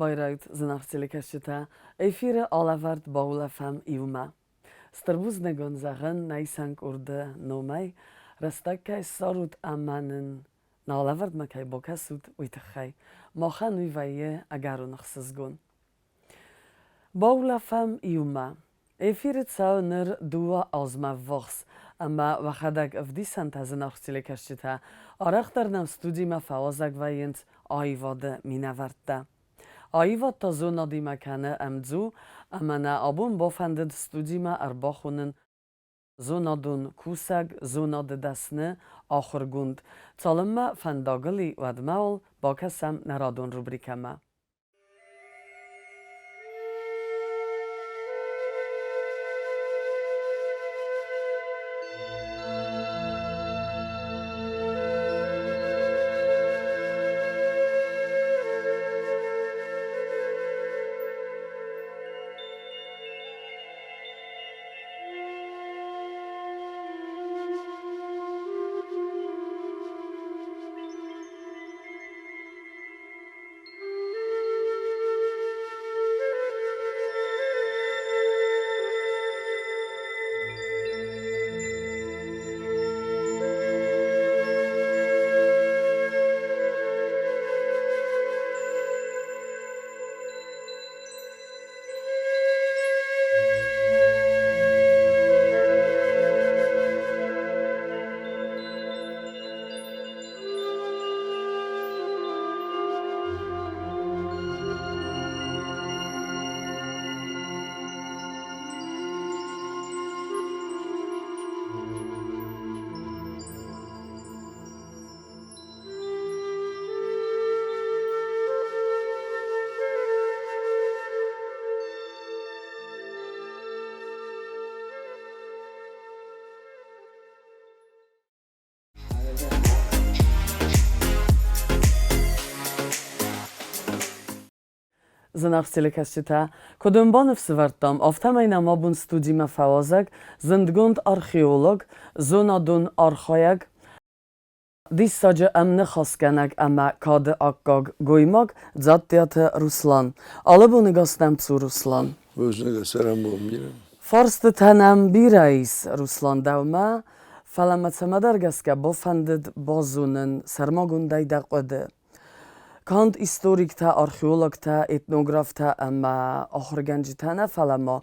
Байрайут, зынаргъ телекӕсджытӕ! Эфиры алӕвӕрд баулӕфӕм иумӕ. Стыр бузныг уын зӕгъын нӕ исӕн къорды номӕй, рӕстӕг кӕй ссарут ӕмӕ нын нӕ алӕвӕрдмӕ кӕй бакӕсут, уый тыххӕй. Махӕн уый вӕййы ӕгӕрон ӕхсызгон. Баулӕфӕм иумӕ. Эфиры цӕуы ныр дыууӕ азмӕ ввахс, ӕмӕ уӕхӕдӕг ӕвдисӕнтӕ зынаргъ телекӕсджытӕ арӕхдӕр нӕм студимӕ фӕуазӕг вӕййынц аивады минӕвӕрттӕ. Аивад та зонадимӕ кӕны ӕмдзу, ӕмӕ нӕ абон бафӕндыд студимӕ ӕрбахонын зонадон кусӕг, зонады дӕсны, ахуыргонд. Цалынмӕ фӕндагыл и, уӕдмӕ уал бакӕсӕм нӕ радон рубрикӕмӕ. Зынаргъ телекӕсджытӕ, куыд уын баныфсӕвӕрдтам, афтӕмӕй нӕм абон студимӕ фӕуазӕг зындгонд археолог, зонадон архайӕг, диссаджы ӕмныхасгӕнӕг ӕмӕ кады аккаг гоймаг Дзаттиаты Руслан. Алыбоны гас нӕм цу, Руслан. Бузныг, цӕрӕнбон бирӕ. Фарстытӕ нӕм бирӕ ис, Руслан, дӕумӕ, фӕлӕ мӕ цӕмӕдӕр гӕсгӕ бафӕндыд базонын сӕрмагондӕй дӕ хъуыды. Канд историктӕ, археологтӕ, этнографтӕ ӕмӕ ахуыргӕнджытӕ нӕ, фӕлӕ ма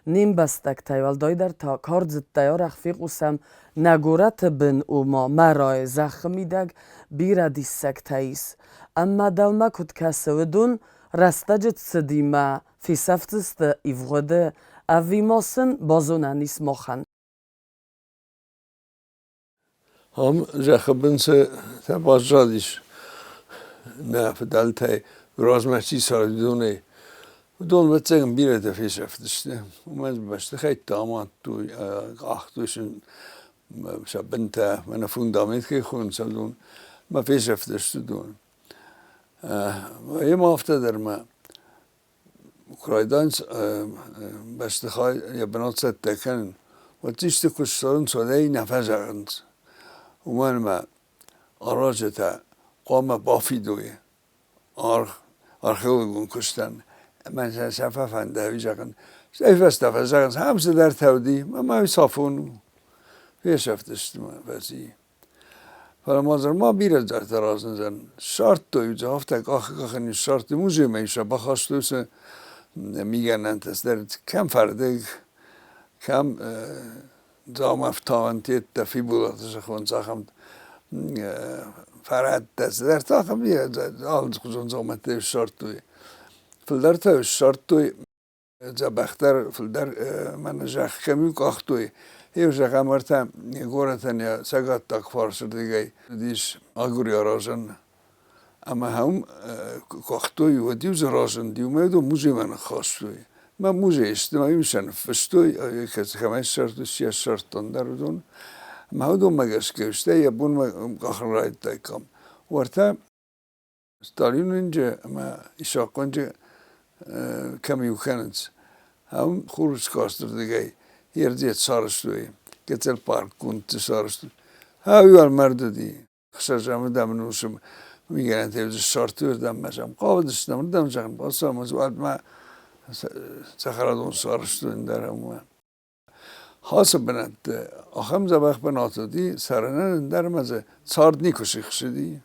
не мбӕстӕгтӕй, уӕлдайдӕр та кардзыдтӕй арӕх фехъусӕм, нӕ горӕты бын, ома мӕрайы зӕххы мидӕг бирӕ диссӕгтӕ ис. Ӕмӕ дӕумӕ куыд кӕсы, уыдон рӕстӕджы цыдимӕ фесӕфдзысты ивгъуыды ӕви ма сын базонӕн ис махӕн? Ам зӕххы бын цытӕ баззадис нӕ фыдӕлтӕй размӕ чи цард, уыдонӕй, уыдон, ӕвӕццӕгӕн, бирӕтӕ фесӕфтысты. Уымӕн бӕстыхӕйттӕ амадтой, къахтой сын сӕ бынтӕ, мӕнӕ фундамент кӕй хонынц, уыдон, ӕмӕ фесӕфтысты уыдон. Ӕмӕ афтӕ дӕр ма куы райдайынц бӕстыхай йӕ бынат цӕттӕ кӕнын, уӕд исты куы ссарынц, уӕд ӕй нӕ фӕзӕгъынц. Уымӕн ӕмӕ аразджытӕ хъуамӕ бафидой аргъ археологон куыстӕн ӕмӕ сӕ фӕфӕнды ӕви зӕгъын. Стӕй фӕстӕ фӕзӕгъынц, ам цыдӕртӕ уыди, ӕмӕ уый цафон у. Фесӕфтысты мӕ фӕци. Фӕлӕ ма нырма бирӕ дзӕгтӕ разындзӕн. Ссардтой, афтӕ къахы-къахӕн ссардтой музеймӕ сӕ бахастой сӕ мигӕнӕнтӕ цыдӕр кӕм фӕрдыг, кӕм дзаумӕфтауӕн тедтӕ, фибулаты зӕххон ахӕм фӕрӕттӕ, цыдӕртӕ ахӕм бирӕ алыхуызон дзаумӕттӕ ссардтой. Фылдӕр та ссардтой дзӕбӕхдӕр, фылдӕр мӕнӕ зӕхх кӕм-иу къахтой, иу зӕгъӕм, ӕртӕ горӕтӕн йӕ цӕгаттаг фарсырдыгӕй уыдис агуыриаразӕн ӕмӕ уым къахтой, уӕд-иу дзы разынд, иумӕ уыдон музеймӕ ныххастой. Мӕ музейы сты, мӕ иу сӕ ныффыстой, кӕмӕй ссардтой, чи ссардтон дӕр уыдон. Ӕмӕ уыдонмӕ гӕсгӕ стӕй йӕ бонмӕ къахын райдыдтаиккам. Уӕртӕ Сталин уынджы ӕмӕ Исахъонджы кӕм иу кӕнынц, ам хурыскастырдыгӕй ердзет сарӕзтой, гыццыл паркгондты сарӕзтой. Ау уӕлмӕрд уыди. Ӕхсӕзӕм ӕнусы Мигӕнӕнтӕ ссардтой, уырдӕм ма сӕм хъавыдыстӕм, уырдӕм зӕгъын, бацӕуӕм, уӕд ма цӕхӕрадон сарӕзтой ӕндӕр ӕмӕ Ацы бынӕтты ахӕм дзӕбӕх бынат уыди, цӕрынӕн ӕндӕр ӕмӕ дзы цард никуы сихсыди.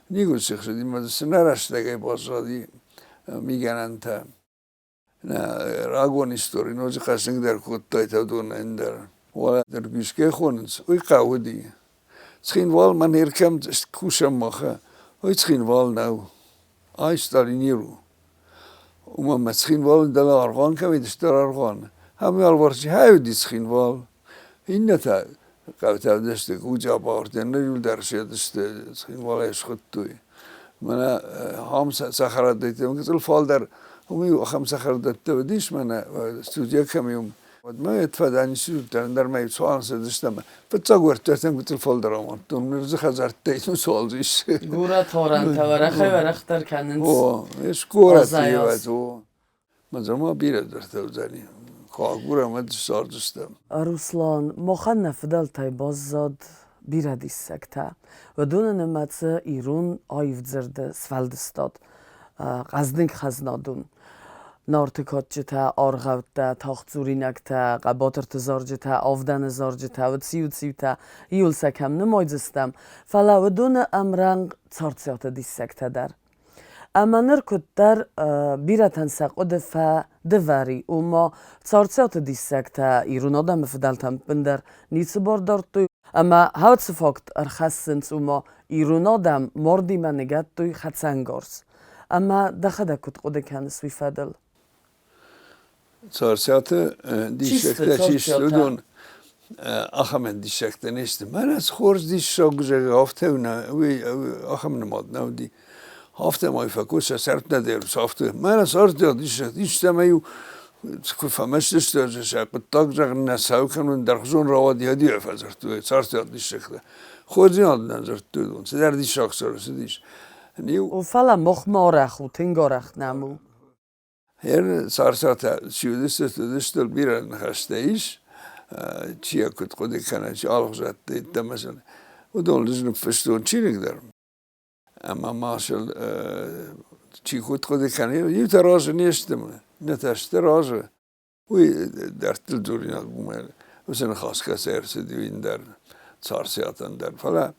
Никуы сихсыди ӕмӕ дзы цынӕ рӕстӕгӕй баззади мигӕнӕнтӕ. Нӕ рагон истори ноджы хъӕздыгдӕр кодтаид уыдон ӕндӕр. Уӕлӕ Дыргуис кӕй хонынц, уый хъӕу уыди. Цхинвал мӕн кӕм кусӕм мах, уый Цхинвал нӕу. Ай Сталинир у. Уымӕн ӕмӕ Цхинвалы дӕлӕ аргъуан кӕм уыди, стыр аргъуан, ӕмӕ алыварс хай уыди Цхинвал. Иннӕтӕ хъӕутӕ уыдысты Гуджабауртӕ, ныр иуылдӕр сыдысты, Цхинвалӕй схуыдтой. Мӕнӕ ахӕм цӕхӕрадӕттӕ, гыццыл фалдӕр уым-иу ахӕм цӕхӕрадӕттӕ уыдис, мӕнӕ студия кӕм и, уым. Уӕдмӕ фӕдӕн институт дӕр ӕндӕр мӕ цуан цыдыстӕм. Фыццаг уӕрдтӕ гыццыл фалдӕр амардтон, ныр дзы хӕдзӕрттӕй ницуал ис. Горӕт орӕнтӕ уӕрӕхӕй-уӕрӕхдӕр кӕнынц. О, ис горӕт, о. Мӕ бирӕ дӕртӕ уыдзӕни. Куы агурӕм, уӕд ссардзыстӕм. Руслан, махӕн нӕ фыдӕлтӕй баззад бирӕ диссӕгтӕ. Уыдоны нымӕцы ирон аив дзырды сфӕлдыстад, хъӕздыг хӕзнадон. Нарты кадджытӕ, аргъӕуттӕ, тагъддзуринӕгтӕ, хъӕбатырты зарджытӕ, авдӕны зарджытӕ, уыциу-циутӕ, иуыл сӕ кӕм нымайдзыстӕм, фӕлӕ уыдоны ӕмрӕнхъ царциаты диссӕгтӕ дӕр. Ӕмӕ ныр куыддӕр бирӕтӕн сӕ хъуыды фӕдывӕр и, ома царциаты диссӕгтӕ ирон адӕмы фыдӕлтӕм ӕппындӕр ницы бар дардтой, ӕмӕ хӕлцы факт ӕрхӕссынц, ома ирон адӕм мардимӕ ныгӕдтой хӕцӕнгарз. Ӕмӕ дӕхӕдӕг куыд хъуыды кӕныс уый фӕдыл? Царциаты диссӕгтӕ чи сты, уыдон ахӕм диссӕгтӕ не сты. Мӕнӕ цы хорз диссаг, зӕгъгӕ, афтӕ нӕ, уый ахӕм нымад нӕ уыди. Афтӕ ма фӕкодта, сӕрд нӕ дӕр афтӕ. Мӕнӕ цард диссаг, истӕмӕ-иу куы фӕмӕсты сты, сӕ хъуыддаг, зӕгъын, нӕ сау кӕнын дӕргъзон рауад, йӕ дирӕ фӕдзырдтой, царциаты диссӕгтӕ. Хорздзинад нӕ дзырдтой, цыдӕр диссаг сӕ рцыдис. Фӕлӕ махмӕ арӕх у, тынг арӕх нӕм у. Царциатӕ чи уыдысты, уыдысты бирӕ ныхӕстӕ ис, чи йӕ куыд хъуыды кӕны, чи алыхуызӕтты йеддӕмӕ сын. Уыдон ӕз ныффыстон чиныг дӕр. Ӕмӕ ма сыл чи куыд хъуыды кӕны, иутӕ разы не сты, иннӕтӕ сты разы. Уый дӕрдтыл дзуринаг уымӕн уыцы ныхас кӕцӕй ӕрцыди, уый ӕндӕр Царциатӕн дӕр. Фӕлӕ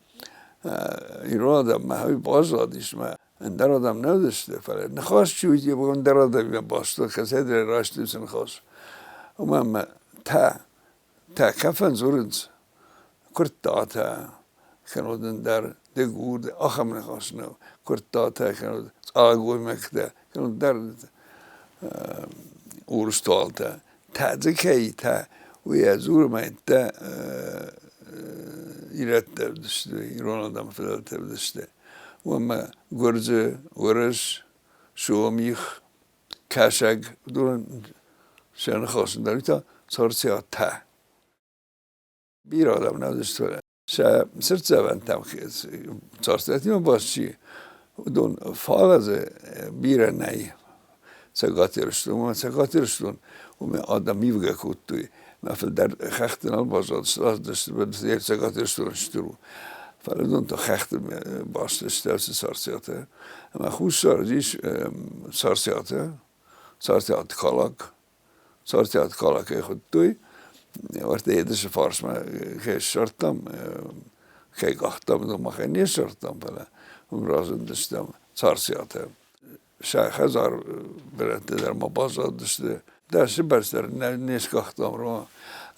ирон адӕммӕ уый баззадис мӕ ӕндӕр адӕм нӕ уыдысты, фӕлӕ ныхас чи уыди, ӕндӕр адӕмимӕ баст кӕцӕйдӕр раст уыцы ныхас. Уымӕн ӕмӕ та, та кӕфӕн дзурынц, куырттатӕ, кӕннод ӕндӕр дыгур, ахӕм ныхас нӕу. Куырттатӕ, кӕннод цъагоймӕгтӕ, кӕннод дӕр урстуалтӕ. Тӕдзы кӕй та, уый ӕдзуры мӕйттӕ ирӕттӕ уыдысты, ирон адӕмы фыдӕлтӕ уыдысты. Уымӕ гуырдзы, уырыс, сомих, кӕсӕг, уыдон сӕ ныхасы дӕр та царциатӕ. Бирӕ адӕм нӕ уыдысты, сӕ цыртдзӕвӕнтӕм царциатимӕ баст чи, уыдон, фӕлӕ дзы бирӕ нӕй Цӕгат Ирыстонмӕ. Цӕгат Ирыстон уымӕ адӕм ивгӕ кодтой. Мӕ фылдӕр хӕхты нал баззадысты, Цӕгат Ирыстон стыр у. Фӕлӕ уыдон та хӕхты баст сты ацы царциатӕ. Ӕмӕ Хуссар ис царциатӕ, царциаты калак, Царциаты калак кӕй хуыдтой, уӕртӕ Едысы фарсмӕ кӕй ссардтам, кӕй къахтам, уыдон махӕй не ссардтам, фӕлӕ уым разындыстӕм Царциатӕ. Сӕ хӕдзар бирӕтӕ дӕр ма баззадысты. Дӕсы бӕрц дӕр не скъахтам ӕмӕ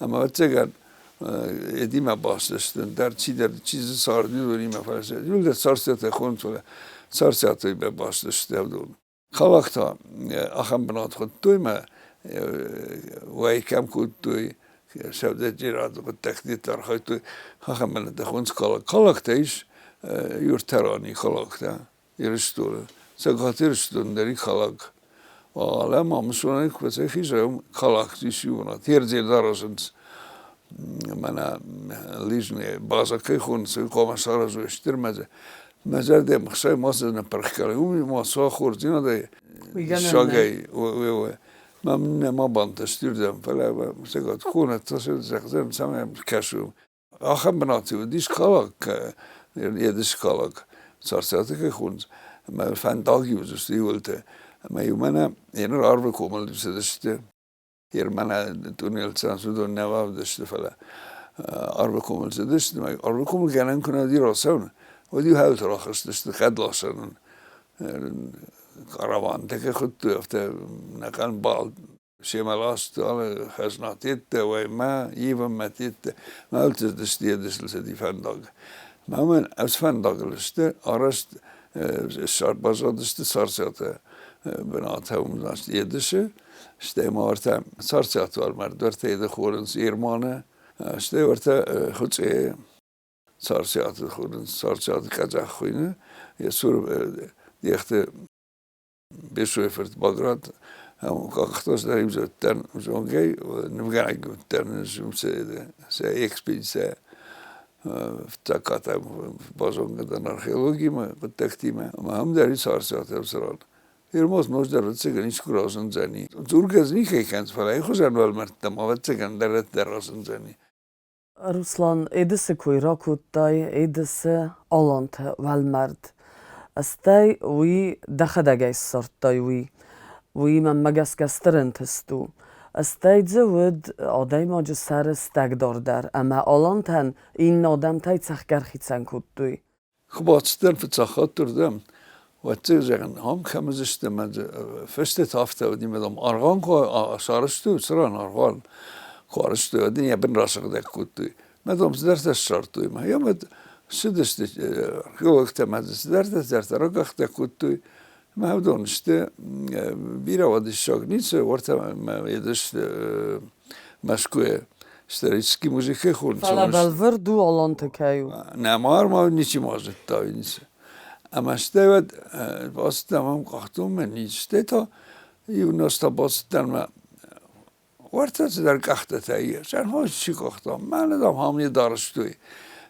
ӕвӕццӕгӕн Едимӕ бацыдысты, ӕндӕр чидӕр, чи дзы царди, уыдонимӕ, фӕлӕ иуылдӕр Царциатӕ хонынц, фӕлӕ Царциатӕй бацыдысты уыдон. Калак та ахӕм бынат хуыдтой мӕ уӕй кӕм кодтой, сӕудӕджерады хъуыддӕгты архайдтой, ахӕм бынӕттӕ хонынц Калак. Калактӕ ис Юртӕрани Калактӕ Ирыстоны. Цӕгат Ирыстоны дӕр и Калак. Алӕ Мамысонӕй куы фӕцӕйхизӕм, Калакты ис иу бынат. Ердзел аразынц мӕнӕ лыжные базӕ кӕй хонынц, уый хъуамӕ саразой стыр мӕ Мӕ зӕрдӕ мхсӕй ма цы ныппырх кӕны, уый ма цы хорздзинадӕй сагӕй мӕм нӕма бантыст уырдӕм, фӕлӕ цӕгат хонӕт зӕгъдзӕн, цӕмӕй кӕсы. Ахӕм бынаты уыдис калак, Едыс калак. Царциаты кӕй хонынц, ӕмӕ фӕндаг-иу уыдысты иуылты. Ӕмӕ-иу мӕнӕ еныр арвы комыл цыдысты. Мӕнӕ туннелтӕ уыдон нӕ бавдысты, фӕлӕ арвы комыл цыдысты. Арвы комыл гӕнӕн куы нӕ уыди рацӕуын, уӕд-иу хӕлты рахызтысты хъӕдласӕнӕн. Каравантӕ кӕй хуыдтой, афтӕ ӕнӕхъӕн бал семӕ ластой алы хӕзнатеттӕ, уӕймӕ, ивынмӕ теттӕ. Мӕ цыдысты едысыл цыди фӕндаг. Мӕ ӕз фӕндагыл сты арӕзт баззадысты Царциаты бынаты уым Едысы, стӕй ма уӕртӕ Царциаты уӕлмӕрд, уӕртӕ Еды хонынц Ерманы, стӕй уӕртӕ Хуыцъейы Царциаты хонынц, Царциаты къӕдзӕх хуыйны, йӕ цуры Дехты Бесойы фырт Баграт къахта дӕр иузӕдтӕн зонгӕй нывгӕнӕг уыдтӕн сӕ экспедицийӕ фыццаг хатт базонгӕ дӕн археологимӕ хъуыддӕгтимӕ ӕмӕ ам дӕр ис Царциаты ӕвзӕрад. Ирмоз ноджыдӕр ӕвӕццӕгӕн искуы разындзӕни. Дзургӕ дзы никӕй кӕнынц, фӕлӕ ай хуызӕн уӕлмӕрдтӕм ӕвӕццӕгӕн дӕр дӕр разындзӕни. Руслан, Эдисы кой ракодтай, Эдисы аланты уӕлмӕрд. Стӕй уый дӕхӕдӕгӕй ссардтай уый. Уый мӕнмӕ гӕсгӕ стыр ӕнтыст у. Стӕй дзы уыд адӕймаджы сӕры стӕгдар дӕр ӕмӕ алантӕн иннӕ адӕмтӕй цӕхгӕр хицӕн кодтой. Куы бацыдтӕн фыццаг хатт уырдӕм, уӕд дзы зӕгъын, ам кӕм уыдзысты ӕмӕ дзы фӕстӕ афтӕ уыди, мӕ дам, аргъуан куы сарӕзтой, уыцы ран аргъуан куы арӕзтой, уӕд ын йӕ бын расыгъдӕг кодтой. Мӕ дам, цыдӕртӕ ссардтой. Мӕ йӕм цыдысты археологтӕ мӕ дзы цыдӕртӕ цыдӕртӕ ракъахтӕ кодтой. Мӕ уыдон сты бирӕ уадиссаг ницы, уӕртӕ мӕ едысты Мӕскуыйы исторический музей хонынц. Фӕлӕ бӕлвырд у, аланты кӕй у. Нӕма ма ничи ма зыдта ницы. Ӕмӕ стӕй уӕд бацыдтӕн ӕм къахтонмӕ ницы. Стӕй та иу нас та бацыдтӕн мӕ уӕртӕ цыдӕр къӕхтытӕ и. Сӕрхоз чи къахта? Мӕнӕ, дам, ам не дарӕстой.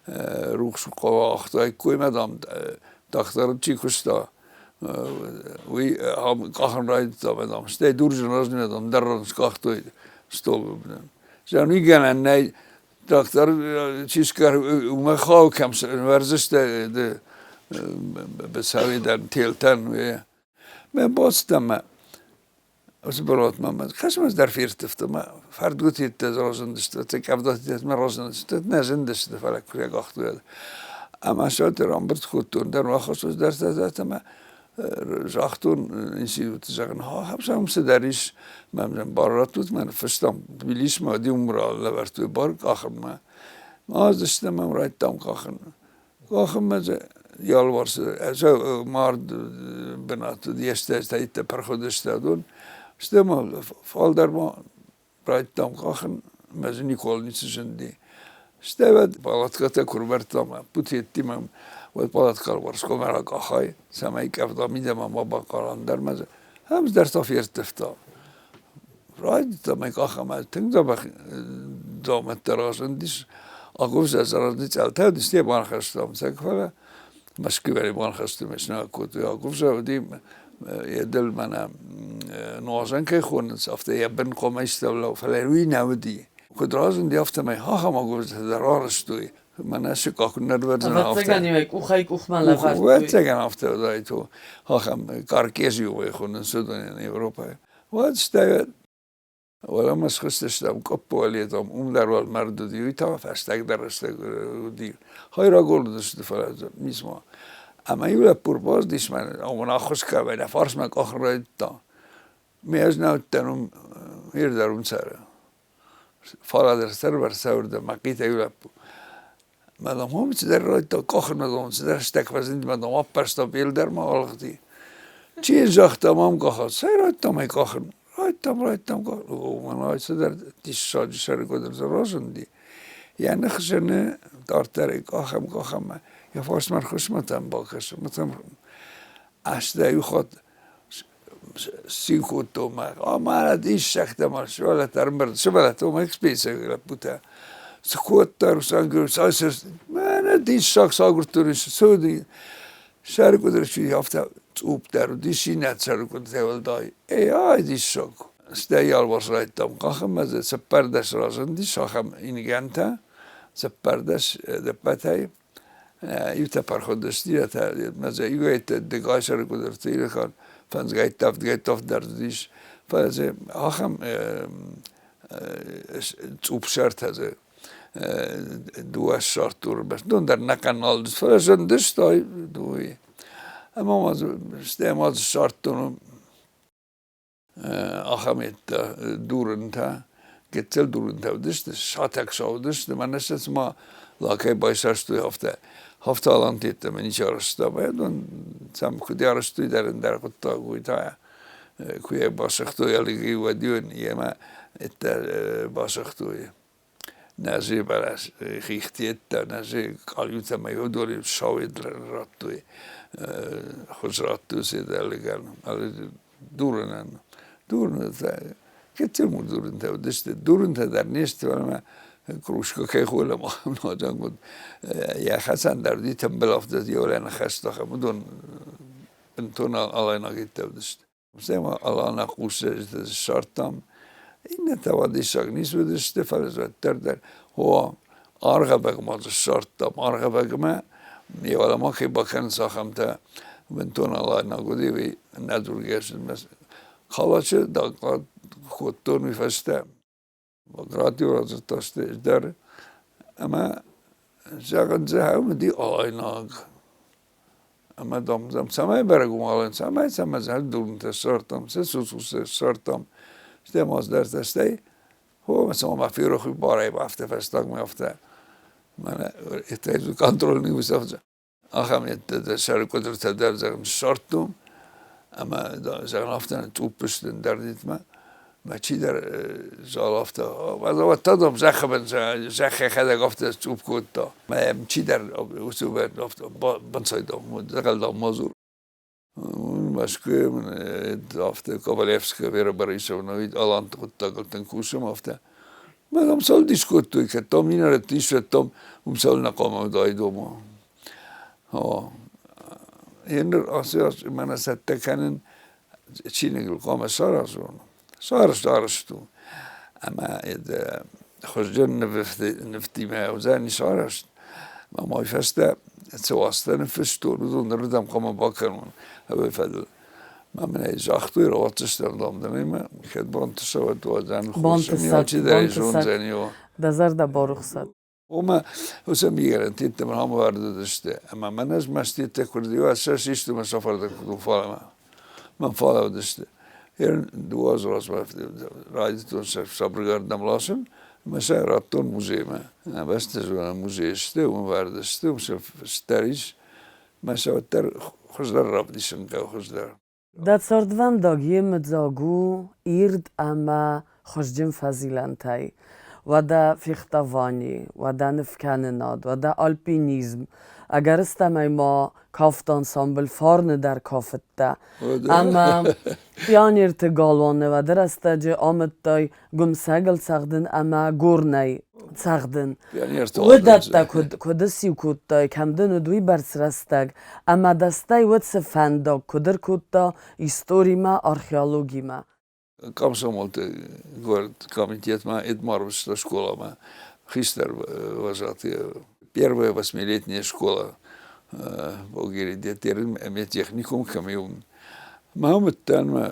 Рухс къахтаиккой мӕ, дам, дохтыр чи куыста, уый къахын райдыдта, мӕ, дам, стӕй дурджын размӕ, дам, дӕр скъахтой столы бынӕн. Зӕгъын, уый гӕнӕн нӕй, дохтыр чи скъӕр, уымӕ хауы кӕм ӕвӕрдзысты ды быцӕуи дӕр телтӕн. Мӕ бацыдтӕн мӕ уыцы бынатмӕ мӕ кӕсмӕ дӕр ферттывта, мӕ фӕрдгуытӕ разындысты, къӕвдатӕ разындысты, нӕ зындысты, фӕлӕ куы къахтой. Ӕмӕ сӕ рамбырд кодтон дӕр рахастон дӕр ӕмӕ загътон институты, зӕгъын, ахӕм цыдӕр ис, мӕм бар раттут, мӕ ныффыстам Тбилисмӕ, уым лӕвӕрдтой бар къахынмӕ. Аздыстӕм ӕм райдтам къахын. Къахынмӕ дзы йӕ алыварс мард бынат уыд, йе стӕйттӕ пырх уыдысты адон. Стӕй ма фалдӕр ма райдтам къахын, мӕ дзы никуал ницы зынди. Стӕй уӕд палаткӕтӕ куы рывӕрдтам путеттимӕ, уӕд палаткӕ алыварс хъуамӕ ракъахай, цӕмӕй къӕвда мидӕмӕ ма бахъара, ӕндӕр ма дзы ӕм дӕр та ферттывта. Райдыдтам ӕй къахӕм, тынг дзӕбӕх дзаумӕттӕ разындис. Агуывзӕ заразни цъӕлтӕ уыдысты, йӕ банхӕстам цӕг, фӕлӕ Мӕскуыйы банхӕсты машинӕ кодтой. Агуывзӕ уыди йӕ дӕл мӕнӕ нуазӕн кӕй хонынц, афтӕ йӕ бын хъуамӕ истӕуыл, фӕлӕ уый нӕ уыди. Куыд разынди, афтӕмӕй ахӕм агуывзӕтӕ дӕр арӕзтой. Мӕнӕ сыкъа куы нӕ рвӕрдзӕн, афтӕ. Ӕвӕццӕгӕн-иу къухӕй къухмӕ лӕвӕрдтой. Ӕвӕццӕгӕн афтӕ уыдаид. Ахӕм каркезио хонынц уыдонӕн Европӕйы. Уӕд стӕй уӕлӕмӕ схызтыстӕм къуыппы уӕлетӕм, уым дӕр уӕлмӕрд уыди, уый та фӕстагдӕр рӕстӕг уыди. Хӕйрӕгон уыдысты, фӕлӕ ницыма. Ӕмӕ иу лӕппу ӕрбацыдис мӕ, уымӕн ӕххуыс кӕмӕй нӕ фарсмӕ къахын райдыдта. Ме ӕз нӕ уыдтӕн уым, ир дӕр уым цӕры. Фӕлӕ дӕр сӕрвӕрсӕуырдӕм мӕхъитӕ иу лӕппу. Мӕ дам, уым цыдӕр райдыдта къахын, мӕ дам, цыдӕр стӕг фӕзынди, мӕ дам, аппӕрста бел дӕр ма алыгъди. Чи йын загъта, мам къахат? Цӕй райдыдтам ӕй къахын. Райдыдтам, райдыдтам къахын. Мӕнӕ цыдӕр диссаджы сӕргодӕр дзы разынди. Йӕ ных зыны, дарддӕр ӕй къахӕм, къахӕм, йӕ фарсмӕ рхуысмӕтӕм бакӕсы, мӕтӕм астӕй иу хатт цин кодтон мӕ ӕмӕ диссӕгтӕ ма сывӕллӕттӕ ӕрӕмбырд сывӕллӕттӕ уым экспедицийы лӕппутӕ цы кодта Руслан Георгиевич мӕнӕ диссаг цы агуырдтой цы уыди сӕрыкъуыдыр чи афтӕ цъупп дӕр уыдис иннӕ сӕрыкъуыдыртӕй уӕлдай эй ай диссаг стӕй алварс райдтам къахынмӕ дзы 14 разындис ахӕм ингӕнтӕ 14 ӕдӕппӕтӕй. Иутӕ парходысты, бирӕтӕ иуӕйтӕ дыгай сӕргуыдырты ирыхан фӕндзгӕйттӕ, авдгӕйттӕ дӕр уыдис. Фӕлӕ дзы ахӕм цъупсӕртӕ дзы дыууӕ ссардтой, бӕстон дӕр нӕ канал, фӕлӕ зындысты дыууӕйы. Ӕмӕ ма дзы стӕй ма дзы ссардтон ахӕм йедтӕ дурынтӕ, гыццыл дурынтӕ уыдысты, сатӕгсау уыдысты, мӕнӕ сӕ цыма лакӕй байсӕрстой, афтӕ. Афтӕ аланты йеддӕмӕ ничи арӕзта. Уыдон сӕм куыд арӕзтой дӕр ӕндӕр хъуыддаг, уый та куы йӕ басыгътой ӕлыгӕй, уӕд-иу йемӕ йедтӕ басыгътой. Нӕзы бӕлас хихты йедтӕ, нӕзы къалиутӕ ӕмӕ уыдон сауед радтой, хуыз радтой се ӕлыгӕн, дурынӕн. Дурынтӕ, гыццыл дурынтӕ уыдысты. Дурынтӕ дӕр не сты, фӕлӕ ма кружка кӕй холӕм, ахӕм нуазӕн уыд. Йӕ хӕцӕн дӕр уыди тымбыл, афтӕ йӕ ныхӕстӕ, уыдон бынтон алайнаг йедтӕ уыдысты. Стӕй ма Алана хъусцӕджытӕ ссардтам. Иннӕтӕ уадиссаг ницы уыдысты, фӕлӕ дзы уӕддӕр дӕр о, аргъӕвӕг ма дзы ссардтам. Аргъӕвӕгмӕ йӕ уӕлӕмӕ кӕй бакӕнынц, ахӕмтӕ бынтон алайнаг уыди, уый ӕнӕдзургӕ Калачы доклад кодтон уый фӕстӕ. Радио радзырдта дӕр ӕмӕ зӕгъын дзы уыди алайнаг. Ӕмӕ дам, цӕмӕй бӕрӕг у алайн, цӕмӕй, цӕмӕй дурынтӕ ссардтам, цы цуцуцтӕ ссардтам, стӕй ма цыдӕртӕ, стӕй хо, цыма мӕ ферох и барӕй афтӕ фӕстагмӕ афтӕ. Мӕнӕ контрольный выставка. Ахӕм йедтӕ сӕры къуыдыртӕ дӕр зӕгъын ссардтон ӕмӕ зӕгъын афтӕ цъупп сты ӕндӕр нитмӕ. Мӕ чидӕр зал афтӕ, уӕд та дам зӕххы бын зӕхх йӕхӕдӕг афтӕ цъупп кодта. Мӕ йӕм чидӕр уыцы афтӕ банцайдам, дзӕгъӕл дам ма дзур. Мӕскуыйы мын афтӕ Ковалевская Вера Борисовна Аланты хъуыддагыл тынг кусӕм афтӕ. Мӕ дам цӕуыл дис кодтой, кӕд дам минӕрӕтты ис, уӕд дам уым цӕуылнӕ хъуамӕ уыдаид ома. О, еныр ацы аз мӕнӕ цӕттӕ кӕнын чиныгыл хъуамӕ саразон. Сарӕзт арӕзт у. Ӕмӕ хуызджын нывтимӕ уыдзӕнис арӕзт. Мӕ мой фӕстӕ цы уацтӕ ныффыстон, уыдон нырдӕм хъуамӕ бакӕнон ӕвӕй фӕдыл. Мӕ мын ӕй загътой, рауадздзыстӕм дам дын ӕмӕ кӕд бантыса, уӕд уадзӕн хорз. Алчидӕр ӕй зондзӕни. Дӕ зӕрдӕ барухсӕд. Ома, уыцы мигӕнӕнтӕ мын ӕмвӕрд уыдысты, ӕмӕ мӕнӕ ӕз мӕстытӕ куы рдиуа, сӕ систы мӕ сафардӕг куыд фалӕмӕ. Мӕн фалӕ уыдысты. Дыууӕ азы размӕ райдыдтон сӕ сабыргардӕм ласын ӕмӕ сӕ радтон музеймӕ. Бӕстӕ зонӕн музейы сты, уым вӕрд сты, уым сӕ фыст дӕр ис. Мӕ сӕ уӕддӕр хуыздӕр равдисын хъӕуы хуыздӕр. Дӕ цардвӕндаг йемыдзаг у ирд ӕмӕ хуызджын фӕзилӕнтӕй. Уӕдӕ фехтовани, уӕдӕ нывкӕнынад, уӕдӕ альпинизм. Ӕгӕрыстӕмӕй ма кафт-ансамбль Фарны дӕр кафыдтӕ. Ӕмӕ пионерты галуаны уӕды рӕстӕджы амыдтай гуымсӕгыл цӕгъдын ӕмӕ горнӕй цӕгъдын. Уыдӕттӕ куыд, куыд ссиу кодтай, кӕм дын уыд уыйбӕрц рӕстӕг, ӕмӕ дӕ стӕй уӕд цы фӕндаг куыд ӕркодта историмӕ, археологимӕ? Комсомолты город комитетмӕ Эдмарвысты скъоламӕ хистӕр вожатый первая восьмилетняя школа Болгарии детерин ӕмӕ техникум кӕм Мӕ уыдтӕн мӕ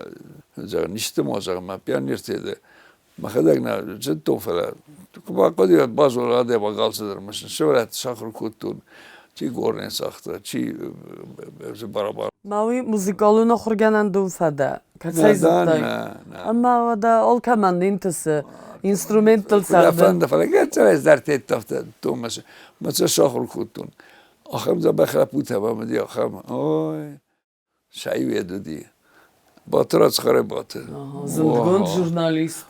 зӕгъын, исты ма зӕгъын, мӕ пионертӕ мӕхӕдӕг нӕ зыдтон, фӕлӕ куы бахъуыди, уӕд базон адӕймаг алцыдӕр мысын. Сывӕллӕтты сахуыр кодтон, чи горнӕ цагъта, чи барабан. Ма уый музыкалон ахуыргӕнӕндон фӕдӕ? Кӕцӕй зыдтай? Ӕмӕ уӕдӕ алкӕмӕн не нтысы инструменттыл цӕгъдын. Фӕнды, фӕлӕ гӕццӕрӕй дӕр афтӕ мӕ сӕ сахуыр кодтон. Ахӕм дзӕбӕх лӕппутӕ мӕм уыди, ахӕм. Ой, Сӕйуед уыди. Батырадз Хъӕрӕбаты. Зындгонд журналист.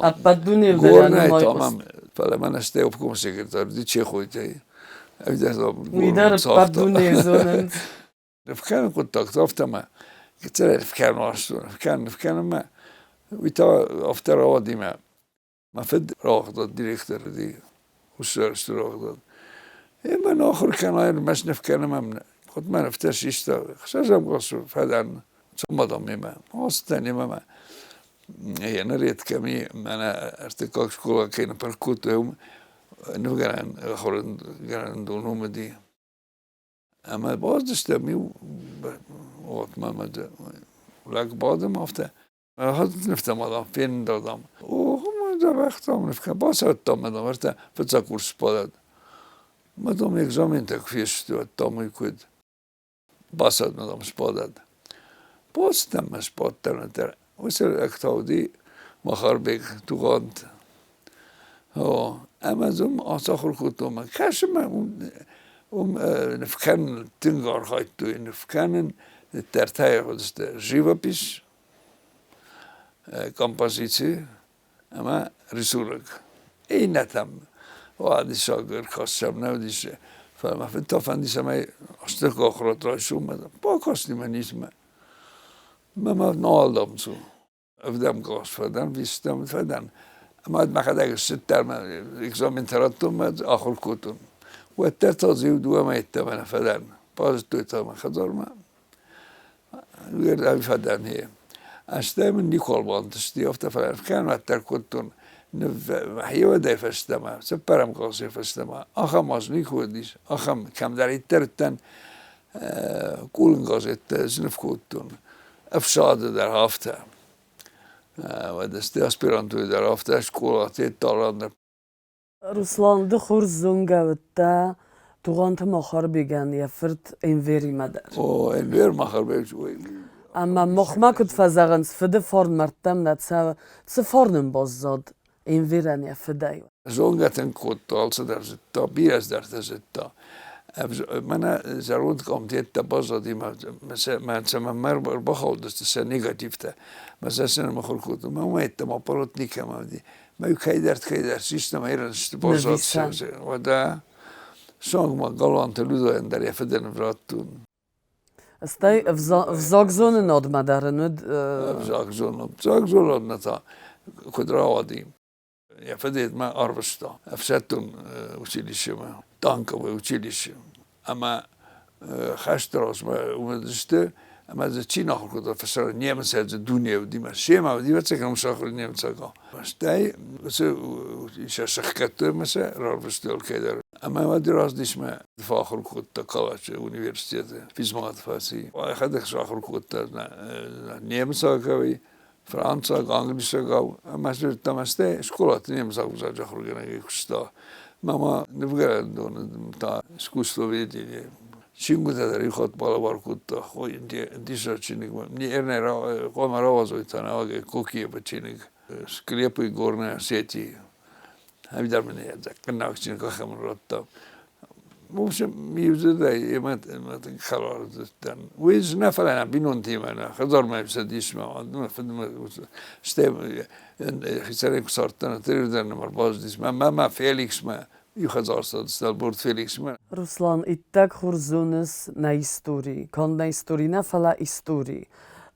Ӕппӕт дунейыл дӕр Горнӕй тамам, фӕлӕ мӕнӕ стӕй обкомы секретарь уыди Чехойтӕй. Уый дӕр ӕппӕт дунейы зонынц. Нывкӕнын хъуыддӕгты афтӕ мӕ гыццылӕй нывкӕнын уарзтон. Нывкӕнын, нывкӕнынмӕ уый та афтӕ рауади мӕ Мӕ фыд рауагъдад директор уыди, Хуссар рауагъдад. Ӕмӕ ахуыр кӕнай, ӕрмӕст ныв кӕнӕм ӕм куыд мӕ нывтӕ систа, ӕхсӕзӕм къласы фӕдӕн, цомадам мемӕ, ацыдтӕн йемӕ. Еныр кӕм и, мӕнӕ ӕртыккаг скъола кӕй ныппырх кодтой, уым нывгӕнӕн ахуыргӕнӕндон уым уыди. Ӕмӕ бадыстӕм иу уатмӕ мӕ лӕг бадӕм афтӕ. Нывтӕ ма дам, фендӕр дам. О, дзӕбӕх дам нывкӕ бацӕттӕ мӕ дам, ӕртӕ фыццаг курс бадӕд. Мӕ дам экзаментӕ куы фесты, уӕд дам уый куыд бацӕд мӕ дам сбадӕд. Бацыдтӕн мӕ сбадтӕн дӕр. Уыцы лӕг та уыди Махарбег Тугъант. О, ӕмӕ дзы уым ацахуыр кодтон мӕ кӕсы мӕ уым ныв кӕнын тынг архайдтой ныв кӕнын, ӕртӕйӕ уыдысты живопись, композици ӕмӕ рисунок. Иннӕтӕм уадиссаг ӕркастӕм нӕ уыдис, фӕлӕ мӕ фыд та фӕндис, цӕмӕй стыр ахуырад райсон, бакасти мӕ низмӕ. Мӕ мад нал дам цу. Ӕвдӕм кълас фӕдӕн, вистӕм фӕдӕн. Ӕмӕ мӕхӕдӕг ссыдтӕн, экзаментӕ радтон мӕ ахуыр кодтон. Уӕддӕр та дзы иу дыууӕ мӕйы йеддӕмӕ нӕ фӕдӕн. Базыдтой та мӕ хӕдзармӕ. Фӕдӕн гъе. Стӕй мын никуал бантысти, афтӕ фӕлӕ кӕм уӕддӕр кодтон хиуӕдӕй фӕстӕмӕ, цыппӕрӕм къласӕй фӕстӕмӕ. Ахӕм аз никуы уыдис, ахӕм кӕмдӕриддӕр уыдтӕн, къулын газеттӕ сныв кодтон. Ӕфсады дӕр афтӕ. Уӕдӕ аспирантурӕ дӕр афтӕ, скъолаты дӕр. Руслан, ды хорз зонгӕ уыдтӕ Тугъанты Махарбегӕн йӕ фырт Энверимӕ дӕр. О, Энвер Махарбег. Ӕмӕ махмӕ куыд фӕзӕгъынц, фыды фарн мӕрдтӕм нӕ цӕуы, цы фарн ын баззад Энверӕн йӕ фыдӕй? Зонгӕ тынг кодта, алцыдӕр зыдта, бирӕ цыдӕртӕ зыдта. Мӕнӕ зӕронд къамтеттӕ баззади, мӕ цӕмӕн ма ӕрбахаудысты сӕ негативтӕ. Мӕ сӕ сын мыхуыр кодтон. Мӕ уымӕй йеддӕмӕ аппарат никӕмӕ уыди. Мӕ кӕйдӕрт-кӕйдӕр систӕ мӕ ирӕнсты баззад. Уӕдӕ суанг ма Галуанты Людойӕн дӕр йӕ фыдӕн радтон. Стӕй ӕвзагзонынадмӕ дӕр ын уыд. Ӕвзагзонынадмӕ та куыд рауади? Йӕ фыдӕй мӕ арвыста ӕфсӕддон училищемӕ, танковое училище. Ӕмӕ хӕсты размӕ уыдысты, ӕмӕ дзы чи нӕ ахуыр кодта фӕсарӕн, немыцӕй дзы дуне уыди, мӕ семӕ уыди, ӕвӕццӕгӕн сахуыр немыцагау. Стӕй уыцы сӕ сӕхгӕдтой ӕмӕ сӕ рарвыстой алкӕйдӕр. Ӕмӕ уӕд раздисмӕ фӕахуыр кодта Калачы университеты, физмат фӕци. Йӕхӕдӕг сахуыр кодта немыцагау, францаг, англисагау ӕмӕ ӕмӕ стӕй скъолаты немыцаг ӕвзаджы ахуыргӕнӕгӕй куыста. Мӕ ма нывгӕнӕндоны та искусствоведение. Чингуытӕ дӕр иу хатт балӕвар кодта диссаг чиныгмӕ. Хъуамӕ рауадзой та нӕуӕгӕй Кокиевы чиныг «Склепы горной Осетии». Ӕви дӕр мын ӕдзӕг чиныг ахӕм радта. В общем, иудзырдӕй йемӕ тынг хӕлар уыдтӕн. Уый нӕ, фӕлӕ нӕ бинонтимӕ, нӕ хӕдзармӕ цӕдисмӕ, фыдмӕ, стӕй хицӕнӕй куы цардтӕн, ӕрдӕм ӕрбацыдис мӕ мамӕ Феликсмӕ, иу хӕдзар цардыстӕ Ӕлборт Феликсмӕ. Руслан, иттӕг хорз зоныс нӕ истори, канд нӕ истори нӕ, фӕлӕ истори,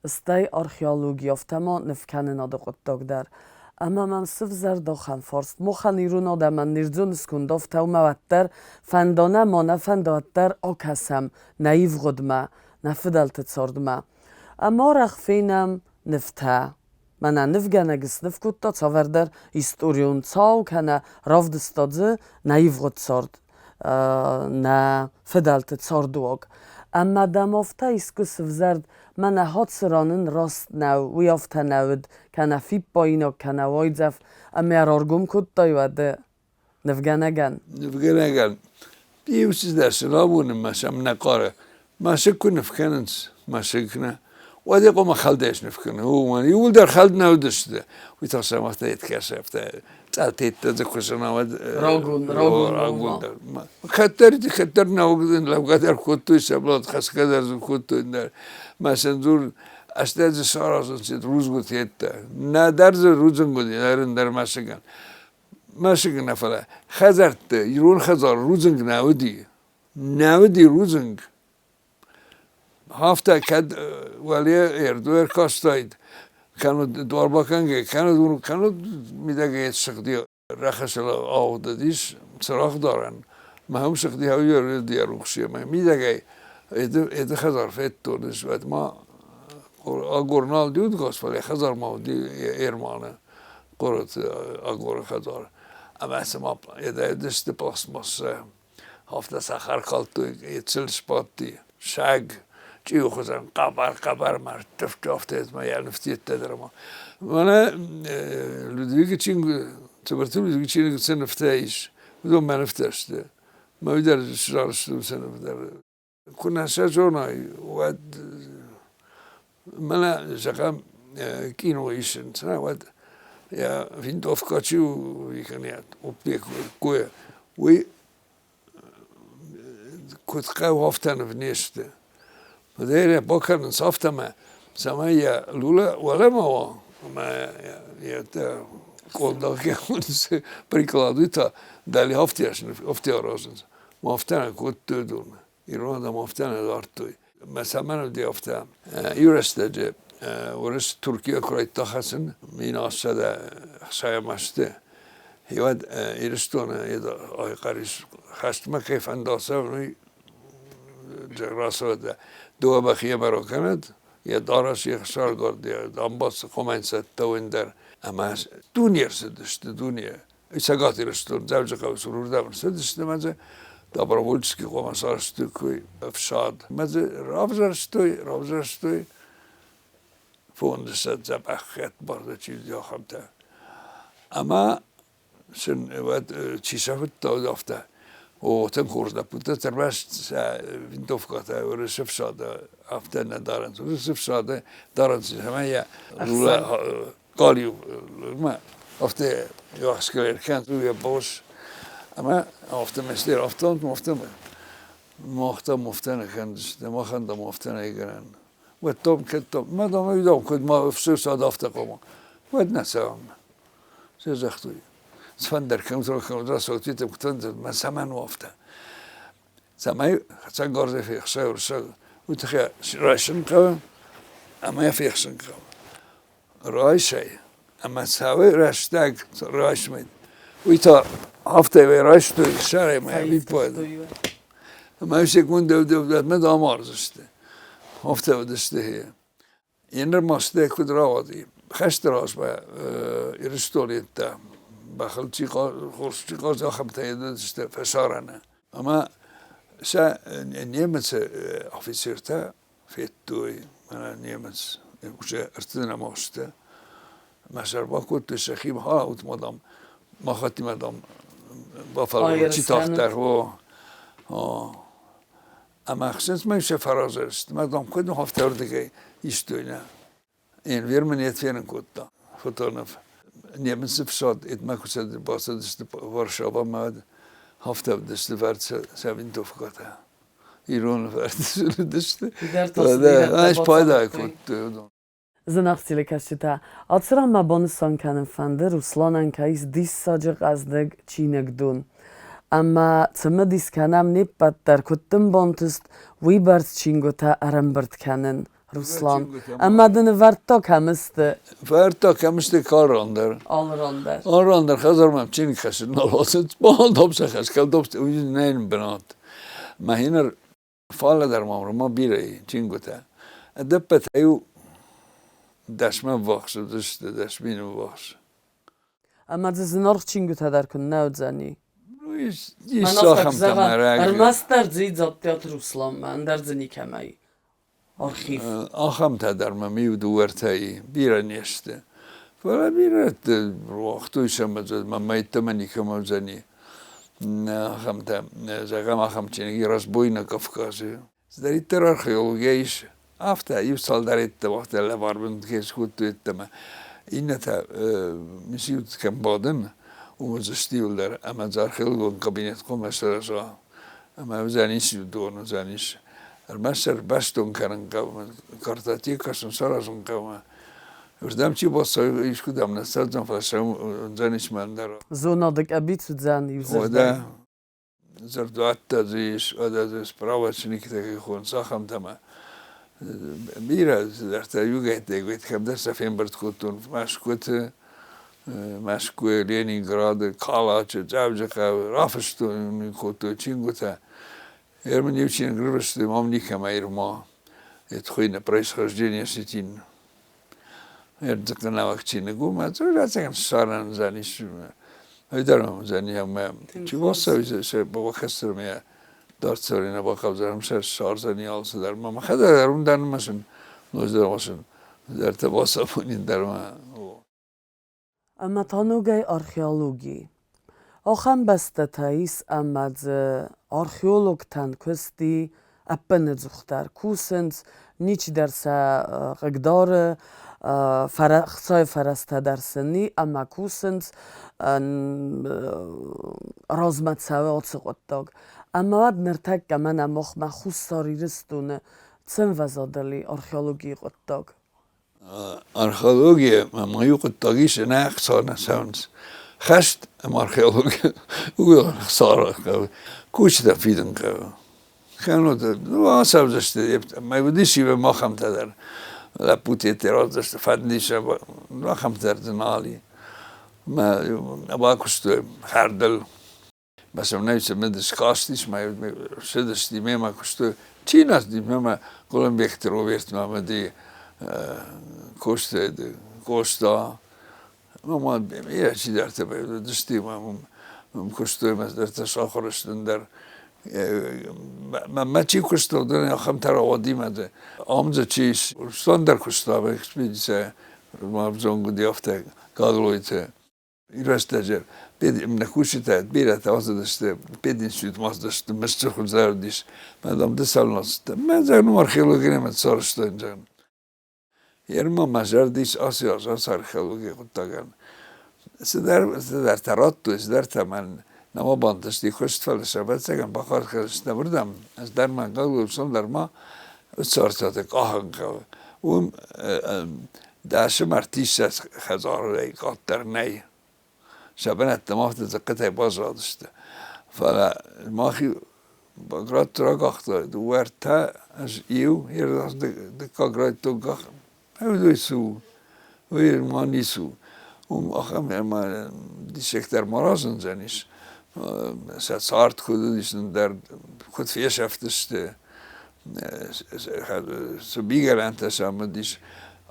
стӕй археологи, афтӕ ма нывкӕнынады хъуыддаг дӕр. Ӕмӕ мӕм сывзӕрд ахӕм фарст: махӕн ирон адӕмӕн не рдзон сконд афтӕ у, ӕмӕ уӕддӕр фӕнда нӕ, ма нӕ фӕнда, уӕддӕр акӕсӕм нӕ ивгъуыдмӕ, нӕ фыдӕлты цардмӕ. Ӕмӕ арӕх фенӕм нывтӕ. Мӕнӕ нывгӕнӕг сныв кодта цавӕрдӕр историон цау кӕнӕ равдыста дзы нӕ ивгъуыд цард, нӕ фыдӕлты цардуаг. Ӕмӕ дӕм афтӕ искуы сывзӕрд, мӕнӕ хатт ран ын раст нӕу, уый афтӕ нӕ уыд, кӕнӕ фиппаинаг, кӕнӕ уайдзӕф, ӕмӕ раргом кодтай уӕды нывгӕнӕгӕн? Нывгӕнӕгӕн иу цыдӕр сын абоны мӕ сӕм нӕ хъары. Мӕсыг куы ныв кӕнынц, мӕсыг нӕ, уӕд йӕ хъуамӕ хӕлдӕй сныв кӕнын. Уымӕн иууылдӕр хӕлд нӕ уыдысты. Уый та сӕм афтӕ кӕсы, афтӕ цъӕлтеттӕ дзы куы зына, уӕд рагон, рагон, рагон дӕр. Кӕддӕр, кӕддӕр нӕуӕг лӕугӕ дӕр кодтой, сӕ блат хӕсгӕ дӕр дзы кодтой. Мӕ сын дзур, ӕстӕ дзы саразынц рудзгуытеттӕ. Нӕдӕр дзы рудзынг уыди, нӕдӕр ӕндӕр мӕсыгӕн. Мӕсыг нӕ, фӕлӕ хӕдзӕртты, ирон хӕдзар рудзынг нӕ уыди. Нӕ уыди рудзынг. Афтӕ кӕд уӕле ӕрду ӕркастаид, кӕнӕ дуар бакӕнгӕ, кӕнӕ кӕнӕ мидӕгӕй сыгъди рӕхысыл ауыгъд уыдис цырагъдарӕн. Мӕ уым сыгъди йӕ рухс ӕмӕ мидӕгӕй эды хӕдзар федтон ӕз, уӕд ма агор нал уыди удгас, фӕлӕ хӕдзар ма уыди Ерманы, Хъороты Агоры хӕдзар. Ӕмӕ цыма едӕ уыдысты пластмассӕ. Афтӕ цӕхӕр калдтой, йе сбадти, саг, чъиуы хуызӕн хъӕбӕр-хъӕбӕр ма рттывта, афтӕ ма йӕ ныфтыдта дӕр ма. Мӕнӕ Людвигы чиныг, Цыбырты Людвигы чиныг цы нывтӕ ис, уыдон мӕ нывтӕ сты. Мӕ уый дӕр сразы сты сӕ ныв дӕр. Куы нӕ сӕ зонай, уӕд мӕнӕ, зӕгъӕм, кино исынц, уӕд йӕ винтовка чи у, уый куыд хъӕуы, афтӕ ныв не сты. Фӕлӕ бакӕнынц афтӕмӕ, цӕмӕй йӕ лулӕ уӕлӕмӕ уа ӕмӕ йӕ къондагӕ приклад, уый та дӕле афтӕ аразынц. Афтӕ нӕ кодтой уыдон. Ирон адӕм афтӕ нӕ дардтой. Мӕ цӕмӕн уыди афтӕ? Иу рӕстӕджы уырыс Туркийӕ куы райдыдта хӕцын, 1760 азты, уӕд Ирыстоны хӕстмӕ кӕй фӕнда цӕуын, уый рацӕуӕд дыууӕ бӕхы йемӕ ракӕнӕд, йӕ дарӕс, йе хсаргард, йӕ дамбаца хъуамӕ цӕттӕ уой ӕндӕр. Ӕмӕ дуне ӕрцыдысты, дуне. Цӕгат Ирыстон, Дзӕуджыхъӕуы цур уырдӕм ӕрцыдысты ӕмӕ дзы добровольческий хъуамӕ сарӕзтой ӕфсад. Ӕмӕ дзы равзӕрстой, равзӕрстой фондзыссӕдз дзӕбӕх хӕдбардӕ чи уыди, ахӕмтӕ. Ӕмӕ сын уӕд чи сӕ хуыдта, уыд афтӕ. О, тынг хорз лӕппутӕ, ӕрмӕст сӕ винтовкӕтӕ уырысы ӕфсады афтӕ нӕ дарынц. Уырысы ӕфсады дарынц, цӕмӕй йӕ галиу афтӕ ӕхсгӕ йӕ бос ӕмӕ афтӕ мӕстӕй афтӕ афтӕ мах дам афтӕ нӕ кӕндзысты, махӕн дам афтӕ нӕ гӕнӕн. Уӕд дам кӕд дам, мӕ дам уый дам куыд ма ӕфсӕрсад афтӕ хъуамӕ. Уӕд нӕ цӕуӕм. Сӕ загътой. Цфӕндӕр кӕм рацӕуд, мӕ цӕмӕн у афтӕ? Цӕмӕй хӕцӕнгарзӕй фехсай уырыссаг, уый тыххӕй райсын хъӕуы ӕмӕ йӕ фехсын хъӕуы. Райсай ӕмӕ цӕуы рӕстӕг райсмӕ. Уый та афтӕ райстой сӕрӕй мӕ ӕвиппайды. Ӕмӕ секундӕ мӕ амардзысты. Афтӕ уыдысты. Еныр ма стӕй куыд рауади? Хӕсты размӕ Ирыстоны йедтӕ бӕхыл чи хорз чи хъазы, ахӕмтӕ уыдысты фӕсарӕны. Ӕмӕ сӕ немыцы офицертӕ федтой, мӕнӕ немыц уже ӕртынӕм азты. Мӕ сӕр бакодтой сӕхимӕ, аут ма, дам, махӕттимӕ, дам, бафӕлварут, чи тагъддӕр, о. Ӕмӕ ӕхсӕнцмӕ сӕ фӕразӕрст, мӕ дам, куыд афтӕрдыгӕй истой нӕ. Энвер мын йӕ фенын кодта фотонов. Немыцы фсад этмӕ куы бацыдысты Варшавамӕ, уӕд афтӕ уыдысты вӕрд сӕ винтовкӕтӕ. Ирон вӕрд уыдысты. Ӕз пайда кодтой уыдон. Зынаргъ телекӕсджытӕ, ацы ран мӕ банысан кӕнын фӕнды, Русланӕн кӕй ис диссаджы хъӕздыг чиныгдон. Ӕмӕ цымыдис кӕнӕм не ппӕт дӕр, куыд дын бантыст уыйбӕрц чингуытӕ ӕрӕмбырд кӕнын, Руслан. Ӕмӕ дын ӕвӕрдта кӕм сты? Ӕвӕрдта кӕм сты алы ран дӕр. Алы ран дӕр. Алы ран дӕр хӕдзармӕ чиныг хӕссын нал уадзынц. Бандопсӕ хӕс, кӕлдопс, уый нӕ бынат. Мӕхинӕр Фалӕ дӕр ма ма бирӕ чингуытӕ. Ӕдӕппӕтӕй у 10-мӕ ввахс уыдысты, 10 000-ы ввахс. Ӕмӕ дзы зынаргъ чингуытӕ дӕр куыннӕ уыдзӕни? Ну, ис, ис ахӕмтӕ мӕ раджы. Ӕрмӕстдӕр дзы Дзаттиаты Русланмӕ, ӕндӕр дзы никӕмӕй архив. Ахӕмтӕ дӕр мӕм иу дыууӕ-ӕртӕйы бирӕ не сты. Фӕлӕ бирӕты руагътой сӕ мӕ мӕйттӕмӕ никӕмӕ уыдзӕни. Ахӕмтӕ, зӕгъӕм, ахӕм чиныг «Разбой на Кавказе». Цыдӕриддӕр археология ис, афтӕ иу цалдӕр йеддӕмӕ афтӕ лӕвар мын кӕй скодтой йеддӕмӕ. Иннӕтӕ институт кӕм бадын, уым уыдзысты иуылдӕр ӕмӕ дзы археологон кабинет хъуамӕ сырӕза. Ӕмӕ уыдзӕн институтон уыдзӕнис. Ӕрмӕстдӕр бӕстон кӕнын хъӕуы, картотекӕ сын саразын хъӕуы. Уырдӕм чи бацӕуы, искуыдӕм нӕ цӕудзӕн, фӕлӕ сӕ уыдзӕнис мӕн дӕр. Зонады къӕбиц уыдзӕн иудзырдӕй. Уӕдӕ дзырдуӕттӕ дзы ис, уӕдӕ дзы справочниктӕ кӕй хонынц, ахӕмтӕ ма. Бирӕ цыдӕртӕ иугӕйттӕй кӕмдӕр сӕ фембырд кодтон Мӕскуыты, Мӕскуыйы, Ленинграды, Калачы, Дзӕуджыхъӕуы рафыстой кодтой чингуытӕ. Ер мын иу чиныг рывыстой, мам никӕмӕ ирма. Это хуыйны происхождение осетин. Ӕрдзыхъынӕвӕг чиныг у, мӕ ӕцӕгӕн ссарӕн уыдзӕнис. Уый дӕр уыдзӕни ӕмӕ чи бацӕуы, сӕ бакӕсдзӕн ӕмӕ. Дарддӕр нӕ бахъӕудзӕн, сӕ ссардзӕни алцыдӕр. Мӕ мӕхӕдӕг дӕр уым дӕр нымӕсын, ноджыдӕр уасын, дӕртӕ бацафонин дӕр ма. Ӕмӕ та ногӕй археологи. Ахӕм бӕстӕтӕ ис, ӕмӕ дзы археологтӕн куыст и ӕппынӕдзухдӕр кусынц, ничидӕр сӕ хъыгдары, хцайы фӕрӕзтӕ дӕр сын и ӕмӕ кусынц, размӕ цӕуы ацы хъуыддаг. Ӕмӕ уӕд ныртӕккӕ мӕнӕ махмӕ Хуссар Ирыстоны цы ӕмвӕзадыл и археологийы хъуыддаг? Археология ма иу хъуыддаг ис, ӕнӕ ӕхца нӕ цӕуынц. Хӕст ӕмӕ археологи уыдон ӕхца хъӕуы. Кусджытӕ фидын хъӕуы. Кӕннод ацӕудзысты, мӕ уыдис ивӕ махӕмтӕ дӕр. Лӕппутӕ радздзысты, фӕндис ахӕмтӕ дӕр дзы нал и. Мӕ бакуыстой хӕрдыл. Мӕ скастис, мӕ ссыдысты мемӕ куысты. Чи нӕ цыди мемӕ Хъуылымбегты Робертмӕ ӕмӕ Косты Къоста. Ма бирӕ чидӕртӕ уыдысты уым куыстой, мӕ цыдӕртӕ сахуыр сты ӕндӕр. Мӕ чи куыста, уыдон ахӕмтӕ рауади мӕ ам дзы чи ис, Руслан дӕр куыста экспедицийы, ма взонг уыди афтӕ Гаглойты. Рӕстӕджы нӕ кусджытӕ бирӕтӕ ацыдысты пединститутмӕ ацыдысты, Мӕсчъы хуыздӕр уыдис. Мӕ дам, ды цӕуылнӕ ацыдтӕ? Мӕ зӕгъын, археологимӕ сарӕзтон, зӕгъын. Ерма мӕ зӕрды ис ацы аз ацы археологийы хъуыддагӕн. Цыдӕр, цыдӕртӕ радтой, цыдӕртӕ мӕн нӕма бантысти куыст, фӕлӕ сӕ ӕвӕццӕгӕн бахардз кӕндзысты уырдӕм. Ӕз дӕр ма галусон дӕр ма царцаты къахын хъӕуы. Уым 10 ӕмӕ 30 хӕдзарӕй къаддӕр нӕй. Сӕ бынӕттӕм афтӕ дзыхъхъытӕй баззадысты. Фӕлӕ мах Баграт ракъахта дыууӕ ӕртӕ, ӕз иу, дыккаг райдыдтон къахын. Уый цы у? Уый ма ницы у. Уым ахӕм ӕмӕ диссӕгтӕ ма разындзӕнис. Сӕ цард куыд уыдис, ӕндӕр куыд фесӕфтысты, цы мигӕнӕнтӕ сӕм уыдис,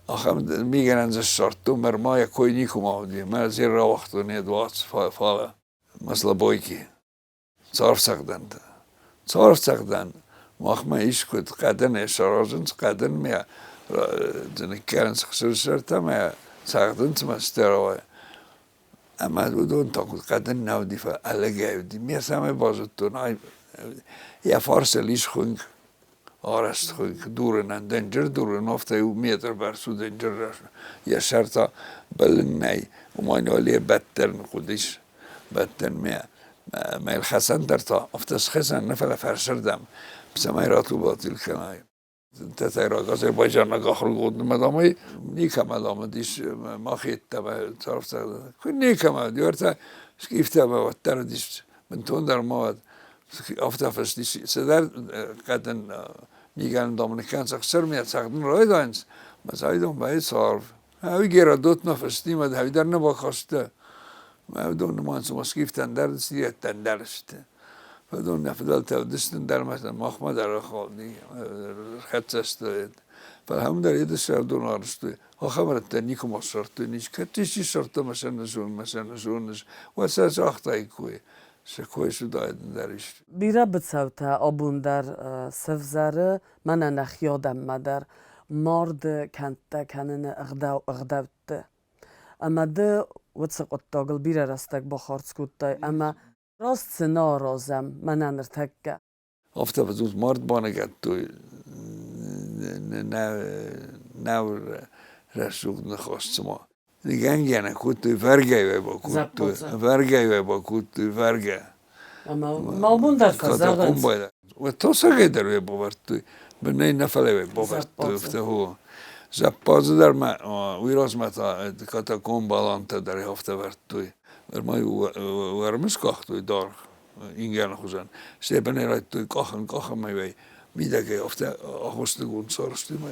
ахӕм мигӕнӕн дзы ссардтон, ӕрма йӕ кой никуыма уыди. Мӕ зӕр рауагътон йӕ дуац, фӕлӕ маслобойки. Царвцӕгъдӕнтӕ. Царвцӕгъдӕн махмӕ ис куыд хъӕдынӕй саразынц, хъӕдынмӕ ныккӕнынц хсырсӕртӕ ӕмӕ цӕгъдынц мастӕрауӕй. Ӕмӕ уыдон та куыд хъӕдын нӕ уыди, фӕлӕ ӕлыгӕй уыди. Ме цӕмӕй базыдтон, ай йӕ фарсыл ис хуынкъ, арӕзт хуынкъ дурынӕн, дынджыр дурын, афтӕ иу метр бӕрц у дынджыр йӕ сӕр та бӕллын нӕй, уымӕн уӕле бӕттӕн хъуыдис. Бӕттӕнмӕ мӕ Хасан дӕр та афтӕ схӕцӕн нӕ, фӕлӕ фӕрсырдӕм, цӕмӕй ратул-батул кӕнай. Тӕтӕйраг азербайджанаг ахуыргонд мадамӕй никӕмӕ ламыдис мах йеддӕмӕ куы никӕмӕ уӕртӕ скъифтӕ ӕмӕ уӕддӕр уыдис бынтондӕр ма уӕд афтӕ фӕстис цыдӕр хъӕдын мигӕнӕн дам ныккӕнынц ӕхсӕрмӕ цӕгъдын райдайынц мӕ цайдон байы царв. Ӕви Геродотмӕ фӕстимӕ ӕви дӕр нӕ бакастӕ. Мӕ уыдон нымайынц, ома скифтӕн дӕр сириӕгтӕн дӕр сты. Уыдон нӕ фыдӕлтӕ уыдысты дӕр ӕмӕ махмӕ дӕр ӕрхауди, ӕрхӕццӕ сты. Фӕлӕ ам дӕр едысы ӕрдон арызтой. Ахӕм рӕттӕ никуыма ссардтой. Кӕд исчи ссардта мӕ сӕ нӕ зонын, мӕ сӕ нӕ зоныс, уӕд сӕ загътаиккой. Сӕ кой суыдаид ӕндӕр исты. Бирӕ быцӕутӕ абон дӕр сӕвзӕры мӕнӕ нӕхи адӕммӕ дӕр марды кӕндтӕ кӕныны ӕгъдӕутты. Ӕмӕ ды уыцы хъуыддагыл бирӕ рӕстӕг бахардз кодтай ӕмӕ раст цы нӕ аразӕм мӕнӕ ныртӕккӕ. Афтӕ фӕдзурынц, мард баныгӕдтой нӕ рӕсугъд ныхас цыма. Ныгӕнгӕ нӕ кодтой, вӕргӕ бакодтой, вӕргӕ бакодтой, вӕргӕ. Ӕмӕ ма дӕр фӕзӕгъынц. Уӕд та сӕгӕй дӕр бавӕрдтой, бынӕй нӕ фӕлӕ бавӕрдтой, афтӕ хо. Зӕппадзы дӕр ма уый размӕ та катакомбалантӕ дӕр афтӕ вӕрдтой. Ма уӕрмы скъахтой даргъ ингӕны хуызӕн. Стӕй бынӕй райдыдтой къахын, къахын мӕ мидӕгӕй афтӕ агъуыстыгонд сарӕзтой мӕ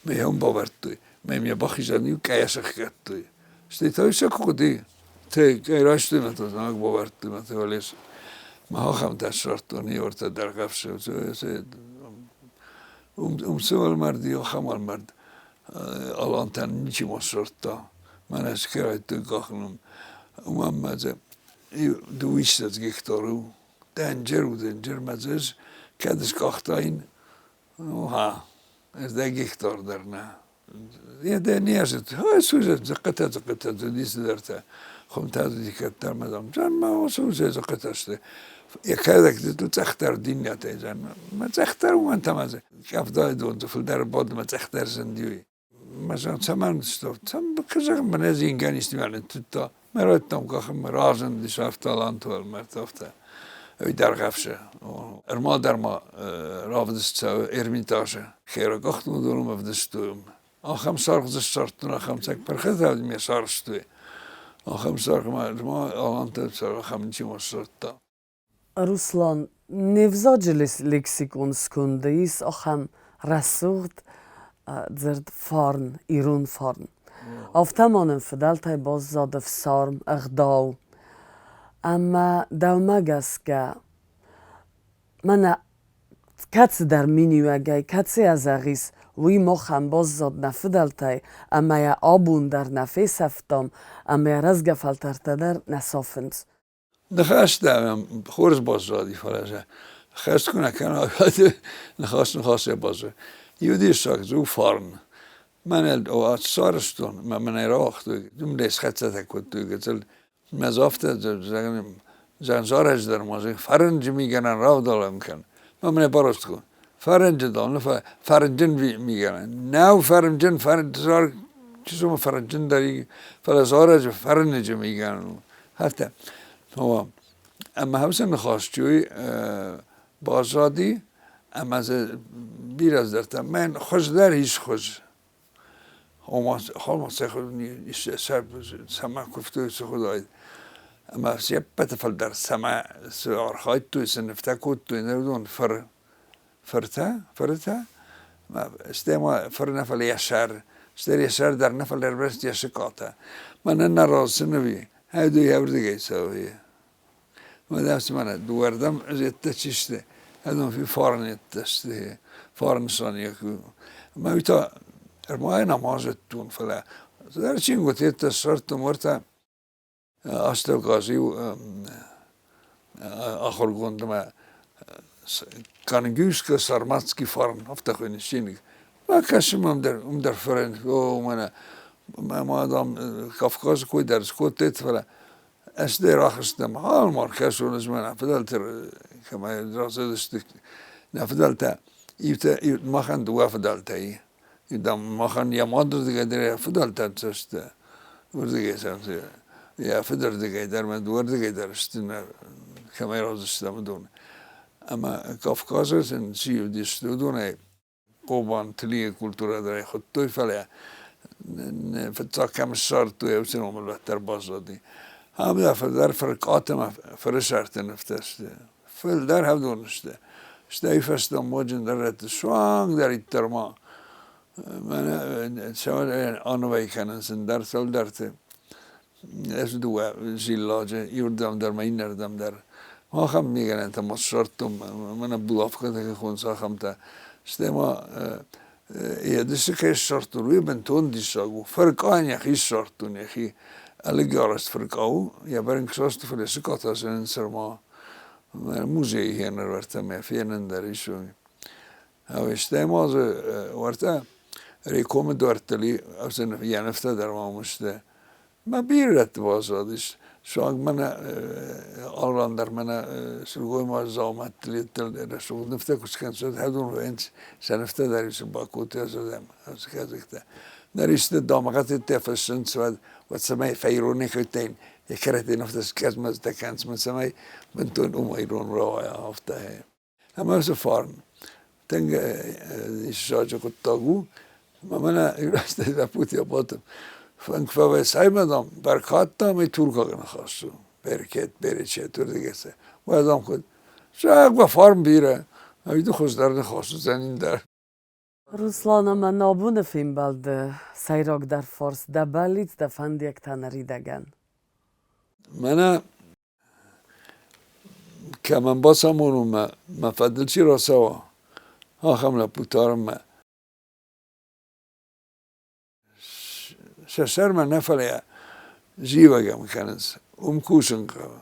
мӕ йӕм бавӕрдтой. Мӕ йӕм йӕ бахизӕн иу къӕй сӕхгӕдтой. Стӕй та сӕ куы хъуыди, кӕй райстой мӕ та знаг бавӕрдтой мӕ та лес. Мӕ ахӕмтӕ ссардтон иуӕртӕ Дӕргъӕвсы. Уым цы уӕлмӕрд и, ахӕм уӕлмӕрд алантӕн ничима ссардта. Мӕнӕ цы райдыдтой къахын, уым ӕмӕ дзы 32 гектары у. Дӕнджер у, дӕнджер мӕ дзы ӕз Кӕд скъахтаин, оха, ez de гектар дӕр нӕ. Йӕ не зыд, дзыхъхъытӕ, дзыхъхъытӕ уыди цыдӕртӕ, хуымтӕ уыди кӕддӕр ма дам, ма уыцы дзыхъхъытӕ сты. Йӕхӕдӕг цъӕхдӕр диннӕтӕй мӕ цъӕхдӕр уымӕн та ма къӕвдайы дон дзы фылдӕр бады, мӕ цъӕхдӕр зынди уый. Мӕ зӕгъын, цӕмӕн стов? Зӕгъын, мӕнӕ зингӕ нистимӕ ныттыдта. Мӕ радтам къахын, мӕ разындис афтӕ алантуал, афтӕ. Уый Дӕргъӕвсы. Ӕрма дӕр ма равдыст цӕуы Эрмитажы. Херокъахты уыдоным ӕвдыстой. Ахӕм саргъ дзы ссардтон, ахӕм цӕг пырхытӕ ме сарӕзтой. Ахӕм саргъ ма алантӕ саргъ ахӕм ничима ссардта. Руслан, не взаджы лексикон сконды ис ахӕм рӕсугъд дзырд фарн, ирон фарн. Афтӕ ма нын фыдӕлтӕй баззад ӕфсарм, ӕгъдау. Ӕмӕ дӕумӕ гӕсгӕ, мӕнӕ кӕцыдӕр миниуӕгӕй кӕцыйӕ зӕгъис, уый махӕн баззад нӕ фыдӕлтӕй ӕмӕ йӕ абон дӕр нӕ фесӕфтам ӕмӕ йӕ рӕзгӕ фӕлтӕртӕ дӕр нӕ сафынц. Ныхӕстӕ мӕм хорз баззади, фӕлӕ сӕ хӕст куы нӕ кӕна, уӕд ныхас ныхасӕй баззад. Иу диссаг дзы у фарн. Мӕнӕ сарӕзтон, мӕ мӕнӕй рауагътой, дымдӕй схӕццӕтӕ кодтой гыццыл. Мӕ дзы афтӕ зӕгъын, зарӕджы дӕр ма зӕгъ, фӕрынджы мигӕнӕн равдӕлӕн кӕн. Мӕ мӕнӕ бараст кодтой. Фӕрынджы дам, фӕрынджын мигӕнӕн. Нӕу фӕрынджын, фӕрынджын, чысыл фӕрынджын дӕр, фӕлӕ зарӕджы фӕрынджы мигӕнӕн у. Афтӕ. Ӕмӕ уыцы ныхас баззади, ӕмӕ дзы бирӕ дзырдтӕ. Мӕн хуыздӕр ис хуыз. Ома, цӕмӕ куывтой, цы хуыдаид. Ӕмӕ се ппӕты фылдӕр цӕмӕ цы архайдтой, цы нывтӕ кодтой, ныр уыдон фыр фыртӕ, фыртӕ, стӕй ма фыр нӕ, фӕлӕ йӕ сӕр, стӕй йӕ сӕр дӕр нӕ, фӕлӕ ӕрмӕст йӕ сыкъатӕ. Мӕнӕн нӕ разы ныви, ӕдуй ӕврдыгӕй цӕуы. Мадам мӕнӕ дыууӕрдӕм зӕдтӕ чи сты, адон фарнеттӕ сты, фарн Мӕ уый та ӕрмӕй нӕма зыдтон, фӕлӕ цыдӕр чингуытӕ ссардтон уӕртӕ астӕуккаг иу ахуыргондмӕ Кангюйская сарматский фарн, афтӕ хуыйны чиныг. Бакӕсын мӕм дӕр, уым дӕр фӕрын, о, мӕнӕ мӕ дам Кавказы кой дӕр скодтат, фӕлӕ ӕз дӕр рахызтӕн, алмар кӕсон ӕз мӕнӕ фыдӕлты кӕмӕй рацыдысты, нӕ фыдӕлтӕ, иутӕ махӕн дыууӕ фыдӕлтӕй дам, махӕн йӕ мадырдыгӕй дӕр йӕ фыдӕлтӕ сты, уырдыгӕй сӕ йӕ фыдырдыгӕй дӕр ӕмӕ дыууӕрдыгӕй дӕр сты, кӕмӕй рацыдыстӕм, уыдон. Ӕмӕ Кавказы сын чи уыдысты, уыдонӕй Хъобан Тлийы культурӕ дӕр ӕй хуыдтой, фӕлӕ фыццаг кӕм ссардтой, уыцы номыл уӕддӕр баззади. Ам дӕр фылдӕр фыркъатӕ ӕмӕ фырысӕрты нывтӕ сты. Фылдӕр хӕдон сты. Стӕй фӕстӕ моджындӕр рӕтты суангдӕриддӕр ма мӕнӕ анывӕй кӕнынц ӕндӕр цӕуылдӕрты. Ӕз дыууӕ зилладжы иуырдӕм дӕр ӕмӕ иннӕрдӕм дӕр. Ахӕм мигӕнӕнтӕ ма ссардтон, мӕнӕ булавкӕтӕ кӕй хонынц, ахӕмтӕ. Стӕй ма Едысы кӕй ссардтон, уый бынтон диссаг у. Фыркъайӕн йӕхи ссардтон, йӕхи ӕлыгарӕзт фыркъа у. Йӕ бӕрнг састы, фӕлӕ сыкъатӕ зынынц цырма музейы хиӕнӕрвӕрттӕ мӕ фенын дӕр ис. Стӕй ма дзы уӕртӕ Рекомы дуӕрттыл йӕ нывтӕ дӕр ма уым сты. Мӕ бирӕты баззадис. Суанг мӕнӕ алран дӕр мӕнӕ сылгоймаджы дзаумӕттыл йедтыл рӕсугъд нывтӕ куы скӕнынц, уӕд хӕдон вӕййынц, сӕ нывтӕ дӕр исы бакодтой азӕм ацы казӕгтӕ. Ныр исты дамгъӕтӕ фыссынц, уӕд, уӕд цӕмӕй фӕиронӕй кодтаин, йӕ кӕрӕтты нывтӕ скъӕдзмӕдзтӕ кӕнынц, цӕмӕй бынтон уымӕ ирон рауайа, афтӕ. Ӕмӕ уыцы фарн тынг диссаджы хъуыддаг у. Ӕмӕ мӕнӕ иурӕстӕг лӕппутӕ бадтам. Фӕнгфӕвӕсӕймӕ, дам, бӕркад, дам, ӕй туркаг ныхас у. Беркет, беречет, уырдыгӕй Уӕд, дам, куыд? Зӕгъ, фарн бирӕ. Ӕви ды хуыздӕр ныхас уыдзӕн ӕндӕр. Руслан ӕмӕ нӕ абоны фембӕлды сӕйрагдӕр фарст дӕ бӕллиц, дӕ фӕндиӕгтӕ ныридӕгӕн. Мӕнӕ Кӕмӕн бацамонон мӕ, мӕ фӕдыл чи рацӕуа, ахӕм лӕппу тарынмӕ. Сӕ сӕрмӕ нӕ, фӕлӕ зивӕг ӕм кӕнынц, уым кусын хъӕуы.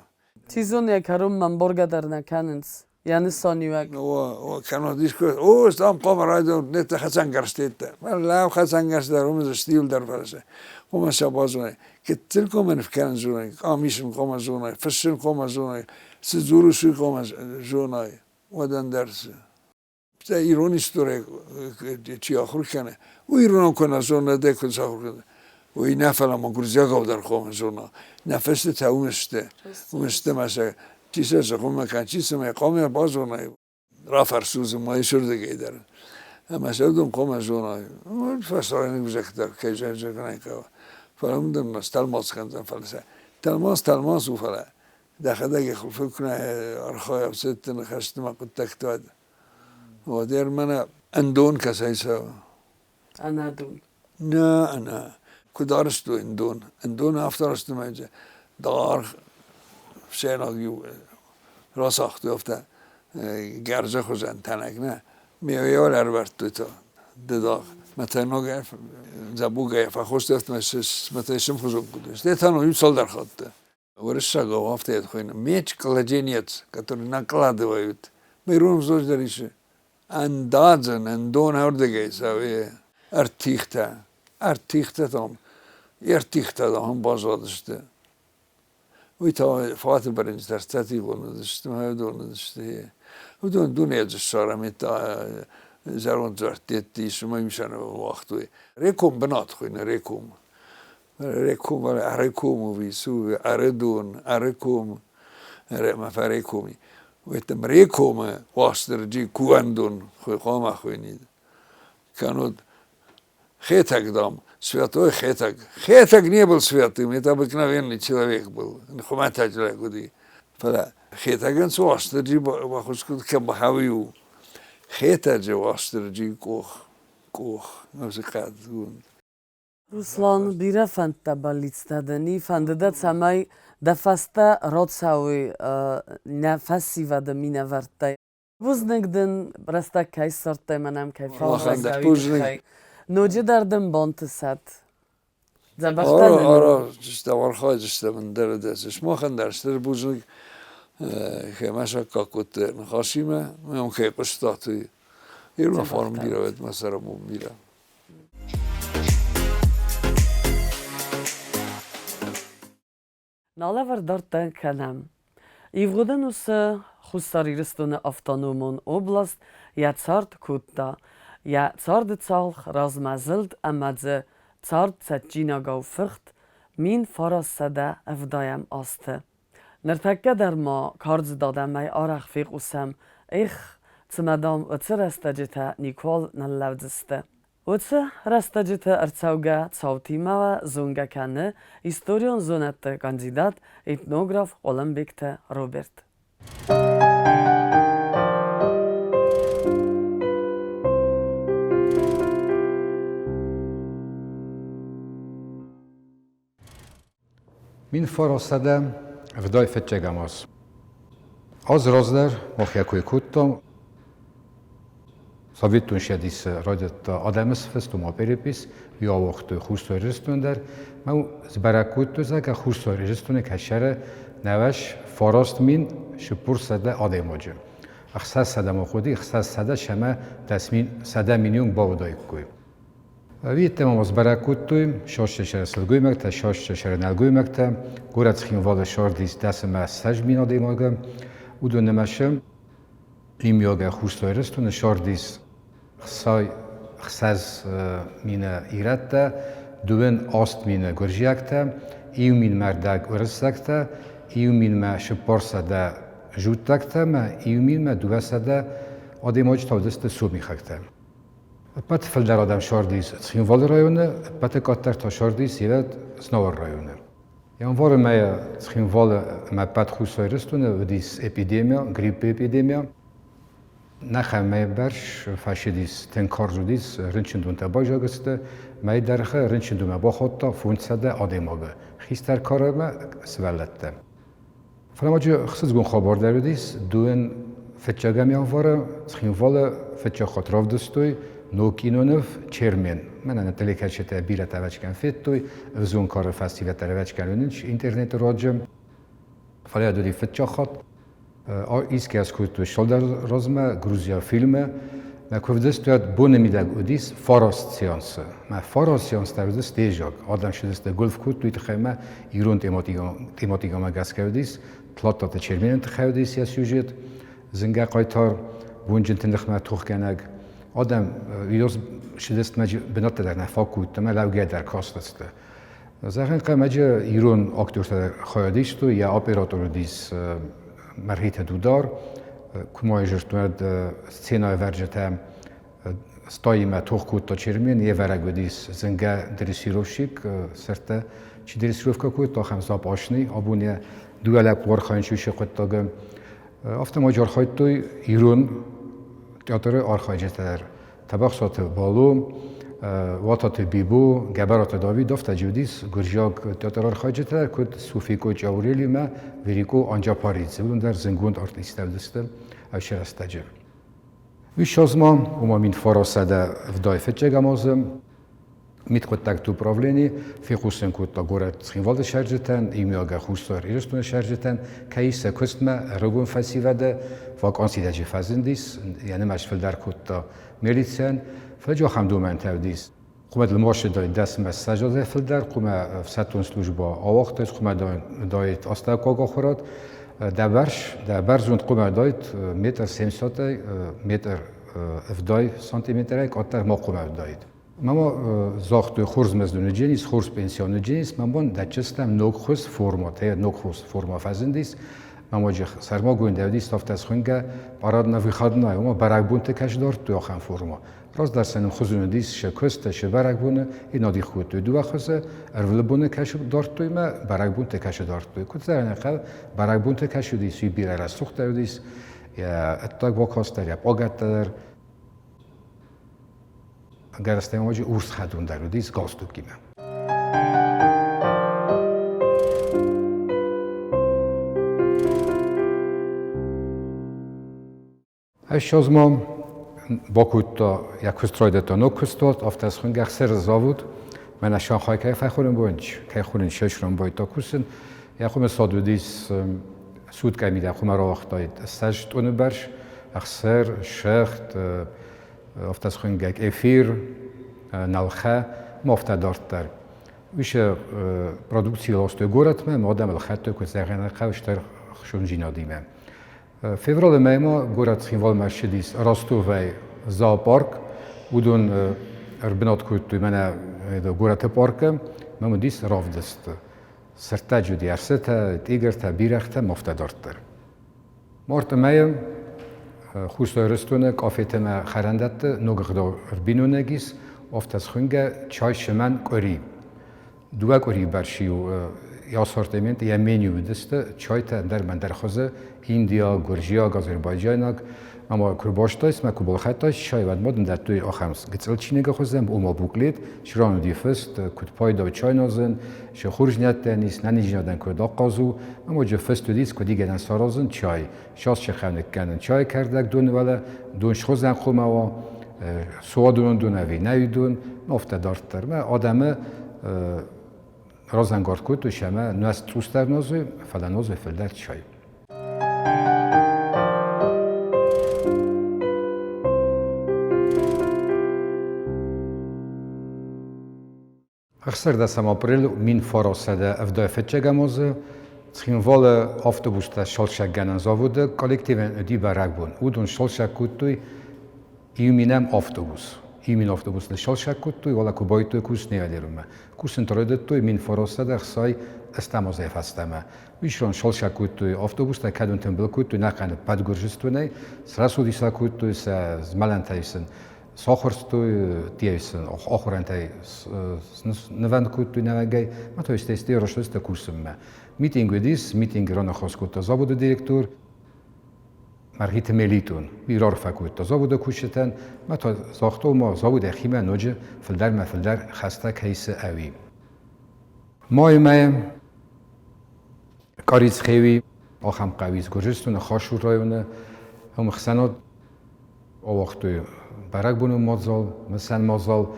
Чи зоны, йӕ кӕронмӕ ӕмбаргӕ дӕр нӕ кӕнынц. Йӕ нысаниуӕг. О, кӕннод искуы, о, там хъуамӕ райдайон неттӕ хӕцӕнгӕрзтӕ. Лӕу хӕцӕнгӕрзтӕ дӕр уымӕн стил дӕр фӕрсы. Хъуамӕ сӕ базонай. Гыццыл хъуамӕ ныв кӕнын зонай, къам исын хъуамӕ зонай, фыссын хъуамӕ зонай, цы дзурыс, уый хъуамӕ зонай. Уӕд ӕндӕр цы. Стӕй ирон истори чи ахуыр кӕны, уый иронау куы нӕ зона, дӕ куыд сахуыр кӕны, уый нӕ, фӕлӕ ма гуырдзиагау дӕр хъуамӕ зона. Нӕ фыстытӕ уым сты, уым сты мӕ сӕ чи сӕ зӕгъынмӕ кӕны, чи цӕмӕй хъуамӕ базонай. Рафӕрсу дзы ма исырдыгӕй дӕр. Ӕмӕ сӕ уыдон хъуамӕ зонай. Фӕсарӕйнаг ӕвзӕгтӕ кӕй зӕгъын ӕй хъӕуы. Фӕлӕ уым дын стӕлмац кӕндзӕн, фӕлӕ сӕ тӕлмац тӕлмац у, фӕлӕ дӕхӕдӕг йӕ хуылфы куы нӕ архайа ӕфсӕдты ныхӕсты мӕ хъуыддӕгты, уӕд. Уӕддӕр мӕнӕ ӕндон кӕцӕй цӕуы? Ӕнӕдон. Нӕ, нӕ. Куыд арӕзтой ӕндон? Ӕндон афтӕ арӕзтой, мӕ даргъ ӕфсӕйнаг иу рацагътой афтӕ гӕрзы хуызӕн тӕнӕг, нӕ. Ме ӕрӕвӕрдтой та дыдагъ. Мӕ та ног дзӕбугӕй фӕхостой, афтӕ мӕ та сымхуызон кодтой. Стӕй та иу цалдӕр хатты. Уырыссагау афтӕ хуыйны меч-кладенец, который накладывают. Мы ирон взоз дӕр ис ӕндадзӕн, ӕндон ӕрдыгӕй цӕуы ӕрттигътӕ. Ӕрттигътӕ там, ӕрттигътӕ там баззадысты. Уый та фаты бырынчъытӕ ӕртӕтигъон уыдысты, уыдон уыдысты. Уыдон дунейы ссарӕм зӕронд дзуӕрттӕ ис, уымӕ исӕн уагътой. Реком бынат хуыйны, Реком. Реком, Арекомови, Суви, Ӕрыдон, Ареком, ӕмӕ Фарекоми. Уӕдта Рекомы Уастырджи кувӕндон хъуамӕ хуыйнид. Кӕннод Хетӕг, дам, святой Хетӕг. Хетӕг не был святым, это обыкновенный человек был, хуымӕтӕджы лӕг уыди. Фӕлӕ Хетӕгӕн цы Уастырджи баххуыс кодта, кӕм бахауи у. Хетӕджы Уастырджи къух, къух, уыцы хъӕдгонд. Руслан, бирӕ фӕндтӕ бӕллицтӕ дын и, фӕнды дӕ, цӕмӕй дӕ фӕстӕ рацӕуой нӕ фӕсивӕды минӕвӕрттӕй. Бузныг дын, рӕстӕг кӕй ссардтай мӕ нӕм кӕй фӕлвӕрдтай, уый тыххӕй. Ноджыдӕр дын бантысӕд. Дзӕбӕхтӕ нын у. Араздзыстӕм, архайдзыстӕм ӕндӕр дӕс. Сымахӕн дӕр стыр бузныг, кӕй саккаг кодтай ныхасимӕ, мӕм кӕй хъуыстат, уый. Ирон фарн бирӕ уӕд, мӕ цӕрӕнбон бирӕ. Налӕвӕрд дарддӕр кӕнӕм. Ивгъуыд ӕнусы Хуссар Ирыстоны автономон област йӕ цард кодта. Йӕ царды цалх размӕ зылд ӕмӕ дзы цард цӕджджинагау фыхт 1970 азты. Ныртӕккӕ дӕр ма кардзыд адӕмӕй арӕх фехъусӕм, Эх, цымӕ, дам, уыцы рӕстӕджытӕ никуал ныллӕудзысты. Уыцы рӕстӕджыты ӕрцӕугӕ цаутимӕ зонгӕ кӕны историон зонӕдты кандидат, этнограф Хъуылымбегты Роберт. 1970 фыццӕгӕм аз. Аз раздӕр мах йӕ кой кодтам, Советон Цӕдисы райдыдта адӕмы сфыст, ома перепись, уый ауагътой Хуссар Ирыстон дӕр. Мӕ сбӕрӕг кодтой, зӕгъгӕ, Хуссар Ирыстоны кӕсӕры 99 400 адӕймаджы. 600 ма хъуыди, 600 сӕмӕ 100 миллион бауыдаиккой. Виеттӕ ма сбӕрӕг кодтой, сассӕсӕры сылгоймӕгтӕ, сассӕсӕры нӕлгоймӕгтӕ, горӕт Цхинвалы сардис 10 ӕмӕ 20 мин адӕймагы. Уыдон нымӕцы имиогӕ Хуссар Ирыстоны сардис 60 мины ирӕттӕ, 28 мины гуырдзиӕгтӕ, 1 000 мӕрдӕг уырыссӕгтӕ, 1400 жуттӕгтӕ ӕмӕ 1200 адӕймаджы та уыдысты сомихӕгтӕ. Ӕппӕт фылдӕр адӕм сардис Цхинвалы районы, ӕппӕты къаддӕр та сардис Ирӕт Знауыр районы. Январы мӕйы Цхинвалы ӕмӕ ӕппӕт Хуссар Ирыстоны уыдис эпидемия, гриппы эпидемия. Нӕхӕ мӕйы бӕрц фӕсидис, тынг карз уыдис, рынчындонтӕ байдзаг сты. Мӕйы дӕргъы рынчындонмӕ бахаудта 500 адӕймагы, хистӕр карӕмӕ сывӕллӕттӕ. Фӕлӕ ма ӕхсызгон хабар дӕр уыдис, дыууын фыццӕгӕм январы Цхинвалы фыццаг хатт равдыстой ног киноныв «Чермен». Мӕнӕ нӕ телекӕсджытӕ бирӕтӕ ӕвӕццӕгӕн федтой, ӕвзонг кары фӕсивӕд дӕр ӕвӕццӕгӕн уынынц интернеты руаджы. Фӕлӕ уыди фыццаг хатт. Искӕс кодтой цалдӕр размӕ Грузия фильмы. Мӕ куывдыст уӕд боны мидӕг уыдис фараст сеансы. Мӕ фараст сеанс дӕр уыдис дежаг. Адӕм цыдысты гуылф кодтой тыххӕй мӕ ирон тематикӕмӕ гӕсгӕ уыдис. Тлаттаты Чермены тыххӕй уыдис йӕ сюжет. Зынгӕ хъайтар, бонджынты ныхмӕ тохгӕнӕг. Адӕм цыдысты бынӕттӕ дӕр нӕ фаг кодтой ӕмӕ лӕугӕ дӕр кастысты. Зӕгъӕн, хъӕмӕджы ирон актертӕ хайад истой, йӕ оператор уыдис Мӕргъиты Дудар, куы зырдтой, уӕд сценӕйы ӕвӕрджытӕ стаимӕ тох кодта Чермен, йе вӕрӕг уыдис зынгӕ дрессировщик, сырдтӕ чи дрессировкӕ кодта, ахӕм запасный, абон йӕ дыууӕ лӕппу архайынц уыцы хъуыддагы. Афтӕ ма архайдтой ирон театры архайджытӕ дӕр. Тӕбӕхсаты Бало, Уататы Бибо, Гӕбӕраты Давид афтӕ уыдис гуырдзиаг театрархайджытӕ, куыд Софико Чъаурелимӕ, Верико Анджапаридзе. Уыдон дӕр зынгонд артисттӕ уыдысты ӕвзӕр рӕстӕджы. Уый ма, ома 1970 фыццӕгӕм азы Мидхъуыддӕгты управлени фехъусын кодта горӕт Цхинвалы цӕрджытӕн, иумиагӕй Хуссар Ирыстоны цӕрджытӕн, кӕй сӕ куыстмӕ ӕрыгон фӕсивӕды ваканситӕ фӕзындис, йӕ нымӕц фылдӕр кодта милицийӕн, фӕлӕ ахӕм домӕнтӕ уыдис. Хъуымӕ лымасыдаид дӕсмӕ ссӕдз фылдӕр, хъуымӕ ӕфсӕддон службӕ ауагътаид, хъуымӕ даид астӕуккаг ахуырад, дӕ бӕрз, дӕ бӕрзонд хъуымӕ даид метр семьсотӕй метр ӕвдай сантиметрӕй къаддӕр ма хъуымӕ уыдаид. Мама загътой, хорз мӕздоныдженис, хорз пенсионыдженис, мамон дӕтджыстӕм ног хуыз форма, те ног хуыз форма фӕзындис. Мамоджы сӕрмагонд ӕвдис афтӕ схуынгӕ парадна выходная, ома бӕрӕгбонты кӕс дардтой ахӕм форма. Раздӕр сӕ хуызын уыдис сӕ куысты, сӕ бӕрӕгбоны, иннӕ дих кодтой дыууӕ хуызы, ӕрвылбоны кӕс дардтой мӕ бӕрӕгбонты кӕс дардтой. Куыд зӕгъӕн бӕрӕгбонты кӕс уыдис, уый бирӕ рӕсугъддӕр уыдис, йӕ ӕддаг бакаст дӕр, йӕ пъагӕттӕ дӕр. Ӕгӕрыстӕмӕй урс хӕдон дӕр уыдис галстукимӕ. Ӕссӕдз ма бакодта, йӕ куыст райдыдта ног куыстуат, афтӕ схуынгӕ ӕхсӕры завод. Мӕнӕ Шанхай кӕй фӕхонын бон, кӕй хонын Шэшрон байдта кусын. Йӕ хуымы цад уыдис суткӕ мидӕг хуымӕ рауагътаид ссӕдз тъоны бӕрц, ӕхсӕр, сӕгъд, афтӕ схуынгӕ кефир, нӕлхӕ, ма афтӕ дарддӕр. Уыцы продукци ластой горӕтмӕ, ӕмӕ адӕм ӕлхӕдтой куыд зӕгъӕн хъӕуы стыр хсондзинадимӕ. Февралы мӕймӕ горӕт Цхинвалмӕ ссыдис Ростовӕй зоопарк. Уыдон ӕрбынат кодтой мӕнӕ горӕты паркы, мӕм уыдис равдыст. Сырдтаджы уыди ӕрсытӕ, тигртӕ, бирӕгътӕ, ма афтӕ дарддӕр. Марты мӕйы Хуссар Ирыстоны къафетӕ ӕмӕ хӕрӕндӕтты ног ӕгъдау ӕрбинонӕг ис, афтӕ схуынгӕ чай сымӕн къуыри. Дыууӕ къуырийы бӕрц-иу ассортимент йӕ меню уыдысты чайтӕ ӕндӕр ӕндӕр хуызы индиаг, гуырдзиаг, азербайджайнаг. Ӕмӕ куы рбастайс мӕ куы балхӕдтайс чай, уӕд ма дын дӕттой ахӕм гыццыл чиныгы хуызӕн, ома буклет, цы ран уыди фыст, куыд пайда у чай нуазын, цы хорздзинӕдтӕн ис, нӕниздзинадӕн куыд ахъаз у. Ӕмӕ джы фыст уыдис, куыд игӕнӕн саразын чай, сасчы ныккӕнын чай кӕрдӕг доны уӕлӕ, дон схуызӕн хъуамӕ уа, суадоны дон ӕви нӕуи дон, афтӕ дарддӕр. Мӕ адӕмы разӕнгард кодтой сӕмӕ нуӕзт цъусдӕр нозой, фӕлӕ нозой фылдӕр чай. Ӕхсӕрдӕсӕм апрель 1975 азы Цхинвалы автобустӕ цалцӕггӕнӕн заводы коллективӕн уыди бӕрӕгбон. Уыдон сцалцӕг кодтой иу минӕм автобус. Иу мин автобус ныссалцӕг кодтой, уӕлӕ куы байдтой кусынӕй Кусын райдыдтой 1960 ӕстӕм азӕй фӕстӕмӕ. Уый сцалцӕг кодтой автобустӕ, кӕдон тымбыл кодтой нӕхъӕн Подгуржистонӕй, срӕсугъд сӕ кодтой сӕ змӕлӕнтӕй сын сахуырстой, тиайсын ахуырӕнтӕй нывӕнд кодтой нӕуӕгӕй, ма то есть расширился курсыммӕ. Митинг уыдис, митинг раныхас кодта заводы директор Мӕргъиты Мелитон. Уый рарфӕ кодта заводы кусджытӕн, ма та загъта, ома завод йӕхимӕ ноджы фылдӕрмӕ фылдӕр хӕстӕ кӕй цы ӕви. Майы мӕйы Къарицхеуи ахӕм хъӕу ис Гуырдзыстоны Хашур районы, уым ӕхсӕнад ауагътой бӕрӕгбонон мадзал, мысӕн мадзал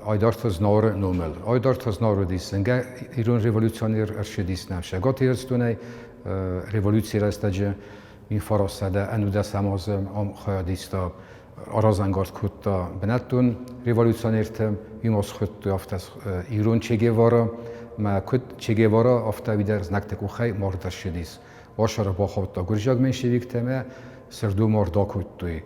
Айдарты Знауыры номыл. Айдарты Знауыр уыдис зынгӕ ирон революционер, ӕрцыдис нӕм Цӕгат Ирыстонӕй революцийы рӕстӕджы. 1911 азы ам хайад иста, разӕнгард кодта бынӕттон революционерты, уым схуыдтой афтӕ ирон Че Гевара, мӕ куыд Че Гевара, афтӕ уый дӕр знӕгты къухӕй мард ӕрцыдис. Уацары бахаудта гуырдзиаг меньшевиктӕ ӕмӕ сырдомард акодтой.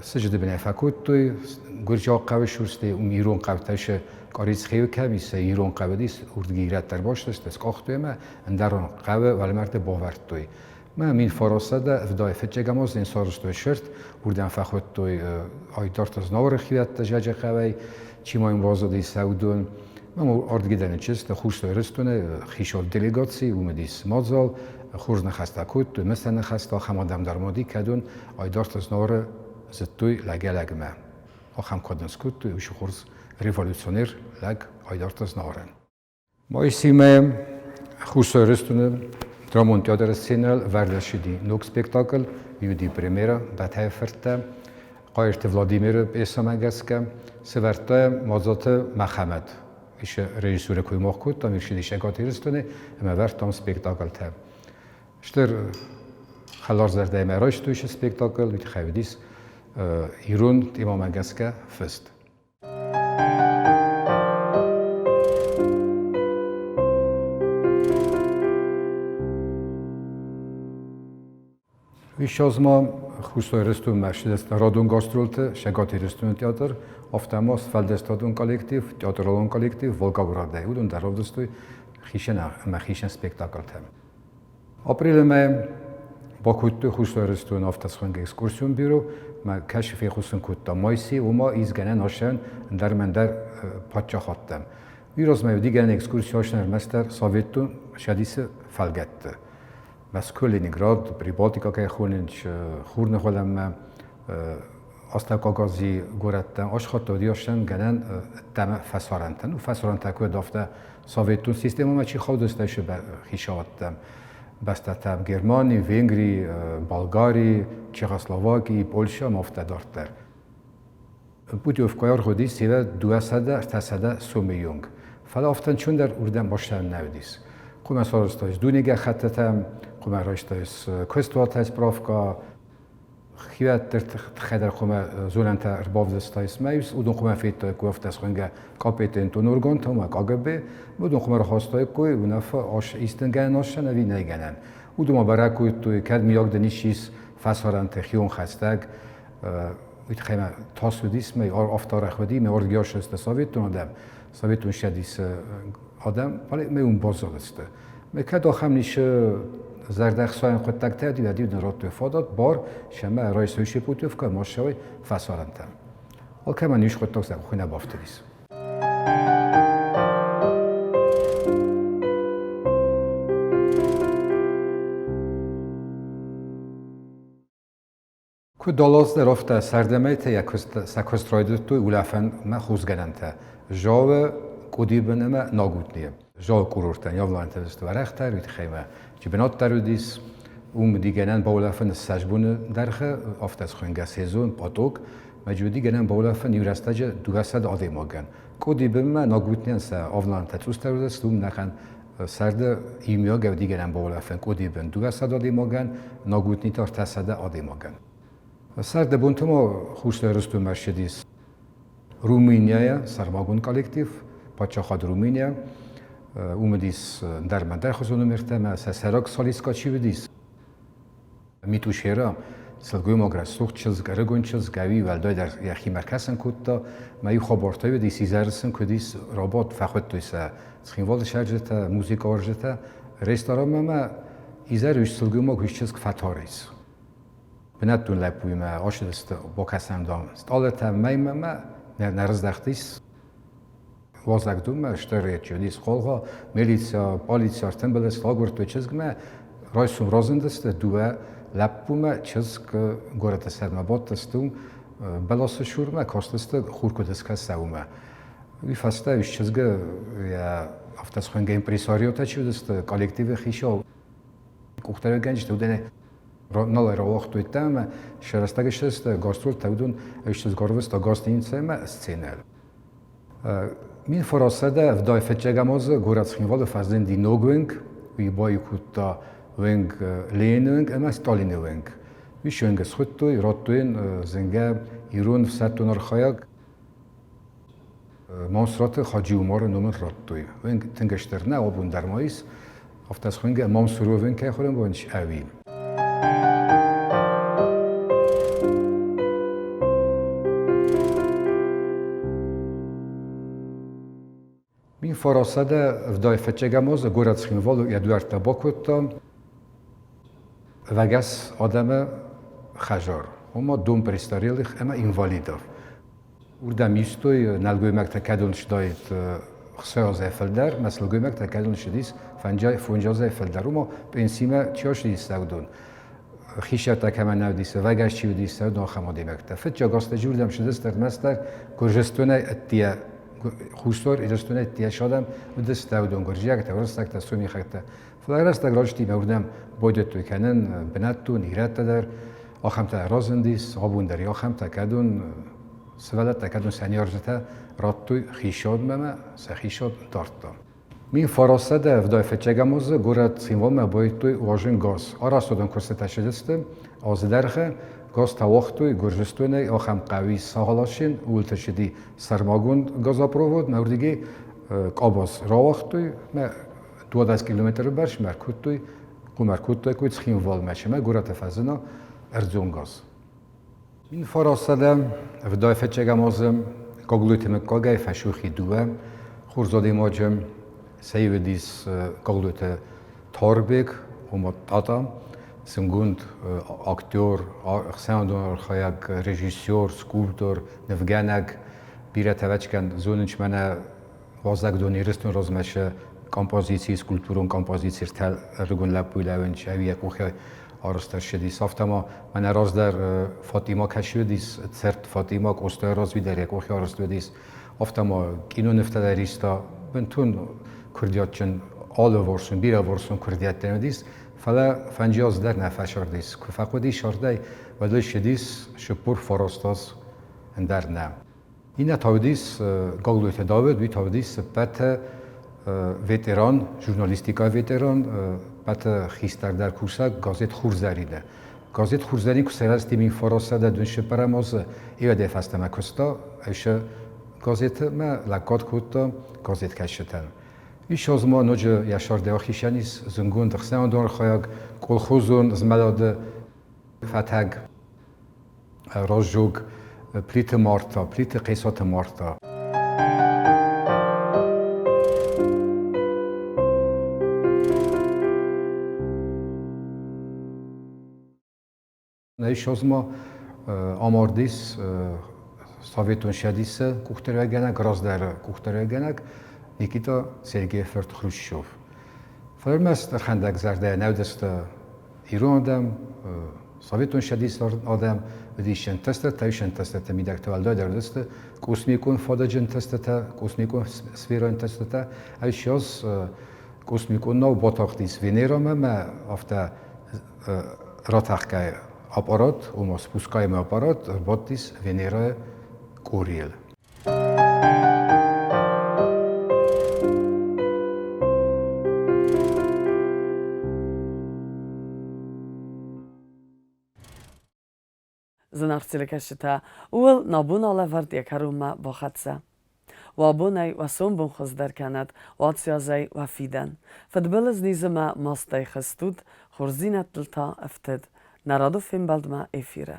Сыджыты бынӕй фӕкодтой гуырдзиаг хъӕуы сурстӕй, уым ирон хъӕутӕ сӕ Къарицхеуы кӕм ис, сӕ ирон хъӕуы ис, уырдыгӕй ирӕттӕ ӕрбастысты, скъахтой ӕмӕ ӕндӕрон хъӕуы уӕлмӕрдты бавӕрдтой. Мӕ 1907 фыццӕгӕм аз сарӕзтой сырд, уырдӕм фӕхуыдтой Айдарты Знауыры хиуӕттӕ Зӕджы хъӕуӕй, чи ма йын баззадис уыдон. Мӕм ардыгӕй дӕр ныччызты Хуссар Ирыстоны хицау делегаци, уым уыдис мадзал, хорз ныхӕстӕ кодтой, мысӕн ныхӕстӕ, ахӕм адӕм дӕр ма уыди, кӕдон Айдарты Знауыры зыдтой лӕгӕй-лӕгмӕ. Ахӕм кад ын скодтой, уыцы хорз революционер лӕг Айдарты Знауырӕн. Моисимӕ Хуссар Ирыстоны драмон театры сценӕйыл вӕрд ӕрцыди ног спектакль «Юди премьера» Бӕтӕйы фырттӕ Хъайырты Владимиры пьесӕмӕ гӕсгӕ сӕвӕрдта Мадзаты Мӕхӕмӕт. Ис режиссурӕ куы мах кодтам, ис Цӕгат Ирыстоны ӕмӕ вӕрдтам спектакльтӕ. Стыр хӕларзӕрдӕимӕ райстой спектакль, уый тыххӕй уыдис ирон темӕмӕ гӕсгӕ фыст. Ссӕдз ма Хуссар Ирыстонмӕ ссыдысты радон гастролты Цӕгат Ирыстоны театр, афтӕ ма сфӕлдыстадон коллектив, театралон коллектив Волгоградӕй. Уыдон дӕр равдыстой хицӕн ӕмӕ хицӕн спектаклтӕ. Апрелы мӕйы бакодтой Хуссар Ирыстоны автосхонгӕ экскурсион бюро, мӕ кӕсы фехъусын кодта Майси, уымӕ изгӕнӕн асӕн ӕндӕр мӕндӕр паддзахадтӕм. Уый размӕ уыди гӕнӕн экскурси асын ӕрмӕстдӕр Советон Цӕдисы фӕлгӕтты. Мӕскуы, Ленинград, Прибалтика кӕй хонынц, Хурныгуылӕнмӕ, Астӕуккаг Азийы горӕттӕ асхаттой уыди гӕнӕн ӕддӕмӕ фӕсарӕнтӕн. Ну, фӕсарӕнтӕ куыд, афтӕ советон системӕмӕ чи хаудысты хицауадтӕм, бӕстӕтӕм Германи, Венгри, Болгари, Чехословаки, Польшӕ ӕмӕ афтӕ дарддӕр. Путевкӕ ӕргъуыдис севӕ 200-300 сомы онг. Фӕлӕ афтӕ ӕнцондӕр уырдӕм бассӕн нӕ уыдис. Хъуамӕ сарӕзтаис дуне гӕххӕттытӕм, хъуамӕ райстаис куыстуатӕй справка, хиуӕтты тыххӕй дӕр хъуамӕ зонӕнтӕ ӕрбавдыстаис мӕ уыдон хъуамӕ федтаиккой афтӕ схонгӕ компетентон органтӕ ӕмӕ КГБ, уыдон хъуамӕ рахастаиккой уынаффӕ исты гӕнӕн ассӕн ӕви нӕй гӕнӕн. Уыдон ма бӕрӕг кодтой, кӕд миййаг дын ис фӕсарӕнты хион хӕстӕг, уый тыххӕй мӕ тас уыдис, мӕ афтӕ арӕх уыди, мӕ оргиасты советон адӕм, советон Цӕдисы адӕм, фӕлӕ мӕ уым баззадысты. Мӕ кӕд ахӕм ницы зӕрдӕхсайӕн хъуыддӕгтӕ уыди, уӕд-иу нын радтой фадат, бар, сӕмӕ райсой путевкӕ, ма ссӕуой фӕсарӕнтӕм. Алкӕмӕн ис хъуыддаг сӕ къухы нӕ бафтыдис. Куыд алаздӕр, афтӕ сӕрдӕмӕйтӕ йӕ куыст, сӕ куыст райдыдтой улӕфӕнмӕ хусгӕнӕнтӕ Жавы, Къудибын ӕмӕ Нагутнийы. Жавы курорттӕн Явлантӕ сты уӕрӕхдӕр, уый тыххӕй ма чемпионат дӕр уыдис. Уым уыди гӕнӕн баулӕфын 20 боны дӕргъы, афтӕ схуынгӕ сезон, поток. Мӕ уыди гӕнӕн баулӕфын иу рӕстӕджы 200 адӕймагӕн. Къудибынмӕ Нагутнийӕн сӕ авналӕнтӕ цъусдӕр уыдысты, уым нӕхъӕн сӕрды иумиаг ӕвдигӕнӕн баулӕфӕн Къудибын 200 адӕймагӕн, Нагутни та 300 адӕймагӕн. Сӕрды бонты ма Хуссар Ирыстонмӕ ссыдис Румынияйӕ сӕрмагонд коллектив, паддзахад Румыния. Уым уыдис ӕндӕр ӕндӕрхуызон номертӕ ӕмӕ сӕ сӕйраг солисткӕ чи уыдис, Митушера, сылгоймаг рӕсугъд чызг, ӕрыгон чызг, ӕви уӕлдайдӕр йӕхимӕ ӕркӕсын кодта. Мӕ иу хабартӕ уыдис, изӕры сын куыд ис рабадт, фӕхуыдтой сӕ Цхинвалы цӕрджытӕ, музыкауарзджытӕ ресторанмӕ мӕ изӕры ис сылгоймаг, ис чызг фӕтар ис. Бынӕттон лӕппуимӕ ацыдысты бакӕсӕм, дам, стъалытӕ мӕймӕ мӕ нӕ рыздӕхтис. Уазӕгдонмӕ стыр уыдис хъолгъа, милицӕ, полицӕ ӕртымбыл агуырдтой чызгмӕ. Райсом разындысты дыууӕ лӕппумӕ, чызг горӕты сӕрмӕ бадтысты, бӕласы сурмӕ кастысты, хур куыд скӕса, уымӕ. Уый фӕстӕ ис чызгы йӕ афтӕ схонгӕ импресариотӕ чи уыдысты, коллективы хицау, къухдариуӕггӕнджытӕ уыдонӕй нал ӕрауагътой ӕмӕ сӕ рӕстӕг ссыдысты гастрольтӕ, уыдон ссыд гостиницӕмӕ сценӕйыл. 1975 азы горӕт Цхинвалы фӕзынди ног уынг, уый баиу кодта уынг Ленины уынг ӕмӕ Сталины уынг. Уый уынг схуыдтой, радтой йын зынгӕ ирон ӕфсӕддон архайӕг Мамсыраты Хаджи-Умары номыл радтой. Уынг тынг стыр нӕ, абон дӕр ма ис. Афтӕ схуынгӕ Мамсуровын кӕй хонӕм, ӕви. 1975 азы горӕт Цхинвалы йӕ дуӕрттӕ бакодта ӕвӕгӕс адӕмы хӕдзар, ома дом престарелых ӕмӕ инвалидов. Уырдӕм истой нӕлгоймӕгтӕ кӕдон суыдаид 6 азӕй фылдӕр, мӕ сылгоймӕгтӕ кӕдон ссыдис 5 азӕй фылдӕр. Ома пенсимӕ чи ацыдис, уыдон. Хистӕртӕ кӕмӕн нӕ уыдис, ӕвӕгӕс чи уыдис, уыдон ахӕм адӕймӕгтӕ. Фыццаг азты уырдӕм ссыдысты ӕрмӕстдӕр Гуырдзыстонӕй ӕддейӕ Хуссар Ирыстонӕй ӕддейӕ адӕм уыдысты уыдон гуырдзиӕгтӕ, уырыссӕгтӕ, сомихӕгтӕ. Фӕлӕ рӕстӕг рӕстимӕ уырдӕм байдыдтой кӕнын бынӕттон ирӕттӕ дӕр, ахӕмтӕ разындис, абон дӕр ахӕмтӕ, кӕдон сывӕллӕттӕ, кӕдон сӕ ныййарджытӕ радтой хицауадмӕ ӕмӕ сӕ хицауад дардта. 1975 азы горӕт Цхинвалмӕ байстой уарзын газ. Арӕзтадон куыстытӕ ссыдысты азы дӕргъы. Газ та уагътой Гуырдзыстонӕй ахӕм хъӕуи Сагъаласин, ууылты ссыди сӕрмагонд газопровод, мӕ уырдыгӕй къабаз рауагътой, мӕ 12 километры бӕрц мӕ ӕркодтой, уым ӕркодтаиккой Цхинвалмӕ, цӕмӕй горӕты фӕзына ӕрдзон газ. 1975 азы Гаглойты мыггагӕй фӕсурхи дыууӕ хорз адӕймаджы. Сӕ иу уыдис Гаглойты Тарбег, ома Тъатъа, зындгонд актер, ӕхсӕнадон архайӕг, режиссер, скульптор, нывгӕнӕг. Бирӕтӕ ӕвӕццӕгӕн зонынц мӕнӕ уазӕгдон Ирыстон размӕ цы композици, скульптурон композици ӕртӕ ӕрыгон лӕппуйы лӕууынц, ӕви йӕ къухӕй арӕзт ӕрцыдис. Афтӕ ма мӕнӕ раздӕр Фатима кӕсы уыдис, цырт Фатима Къостайы развидӕр йӕ къухы арӕзт уыдис. Афтӕ ма кинонывтӕ дӕр иста бынтон курдиатджын алыварсон, бирӕварсон курдиӕттӕ уыдис, фӕлӕ фӕнджиаз дӕр нӕ фӕсардис. Куы фӕхъуыдис ардӕй, уӕд ыл ссыдис 49 аз, ӕндӕр нӕ. Иннӕ та уыдис Гаглойты Давид, уый та уыдис ӕппӕты ветеран, журналистикӕйы ветеран, ӕппӕты хистӕрдӕр кусӕг газет Хурзӕрин-ы. Газет Хурзӕрин куы сырӕзти 1909 азы, уӕдӕй фӕстӕмӕ куыста, ӕсы газеты мӕ лӕггад кодта газеткӕсджытӕн. Ис аз ма ноджы йӕ сӕрдӕ ахицӕн ис зындгонд ӕхсӕнадон архайӕг, колхозон змӕлады фӕтӕг раздзог Плиты Марта, Плиты Хъесаты Марта. Ис ма амардис Советон Цӕдисы къухдариуӕггӕнӕг, раздӕры къухдариуӕггӕнӕг Никита Сергейы фырт Хрущев. Фӕлӕ ӕрмӕст ӕрхӕндӕг зӕрдӕйӕ нӕ уыдысты ирон адӕм, Советон Цӕдисы адӕм уыдис ӕнтыстытӕ, ис ӕнтыстыты мидӕг уӕлдайдӕр уыдысты космикон фадыджы ӕнтыстытӕ, космикон сферӕйы ӕнтыстытӕ. Ӕз космикон нау батахтис Венерамӕ мӕ афтӕ ратӕхгӕ аппарат, ома спускаемый аппарат ӕрбадтис Венерӕйы къорийыл. Зынаргъ телекӕсджытӕ, ууыл нӕ бон алӕвӕрд йӕ кӕронмӕ бахӕццӕ. Уӕ бонӕй уӕ сомбон хуыздӕр кӕнӕд, уацуазӕй уӕ фидӕн. Фыдбылыз низы мӕ мастӕй хызт ут, хорздзинӕдтыл та ӕфтыд. Нӕ рады фембӕлдмӕ эфиры.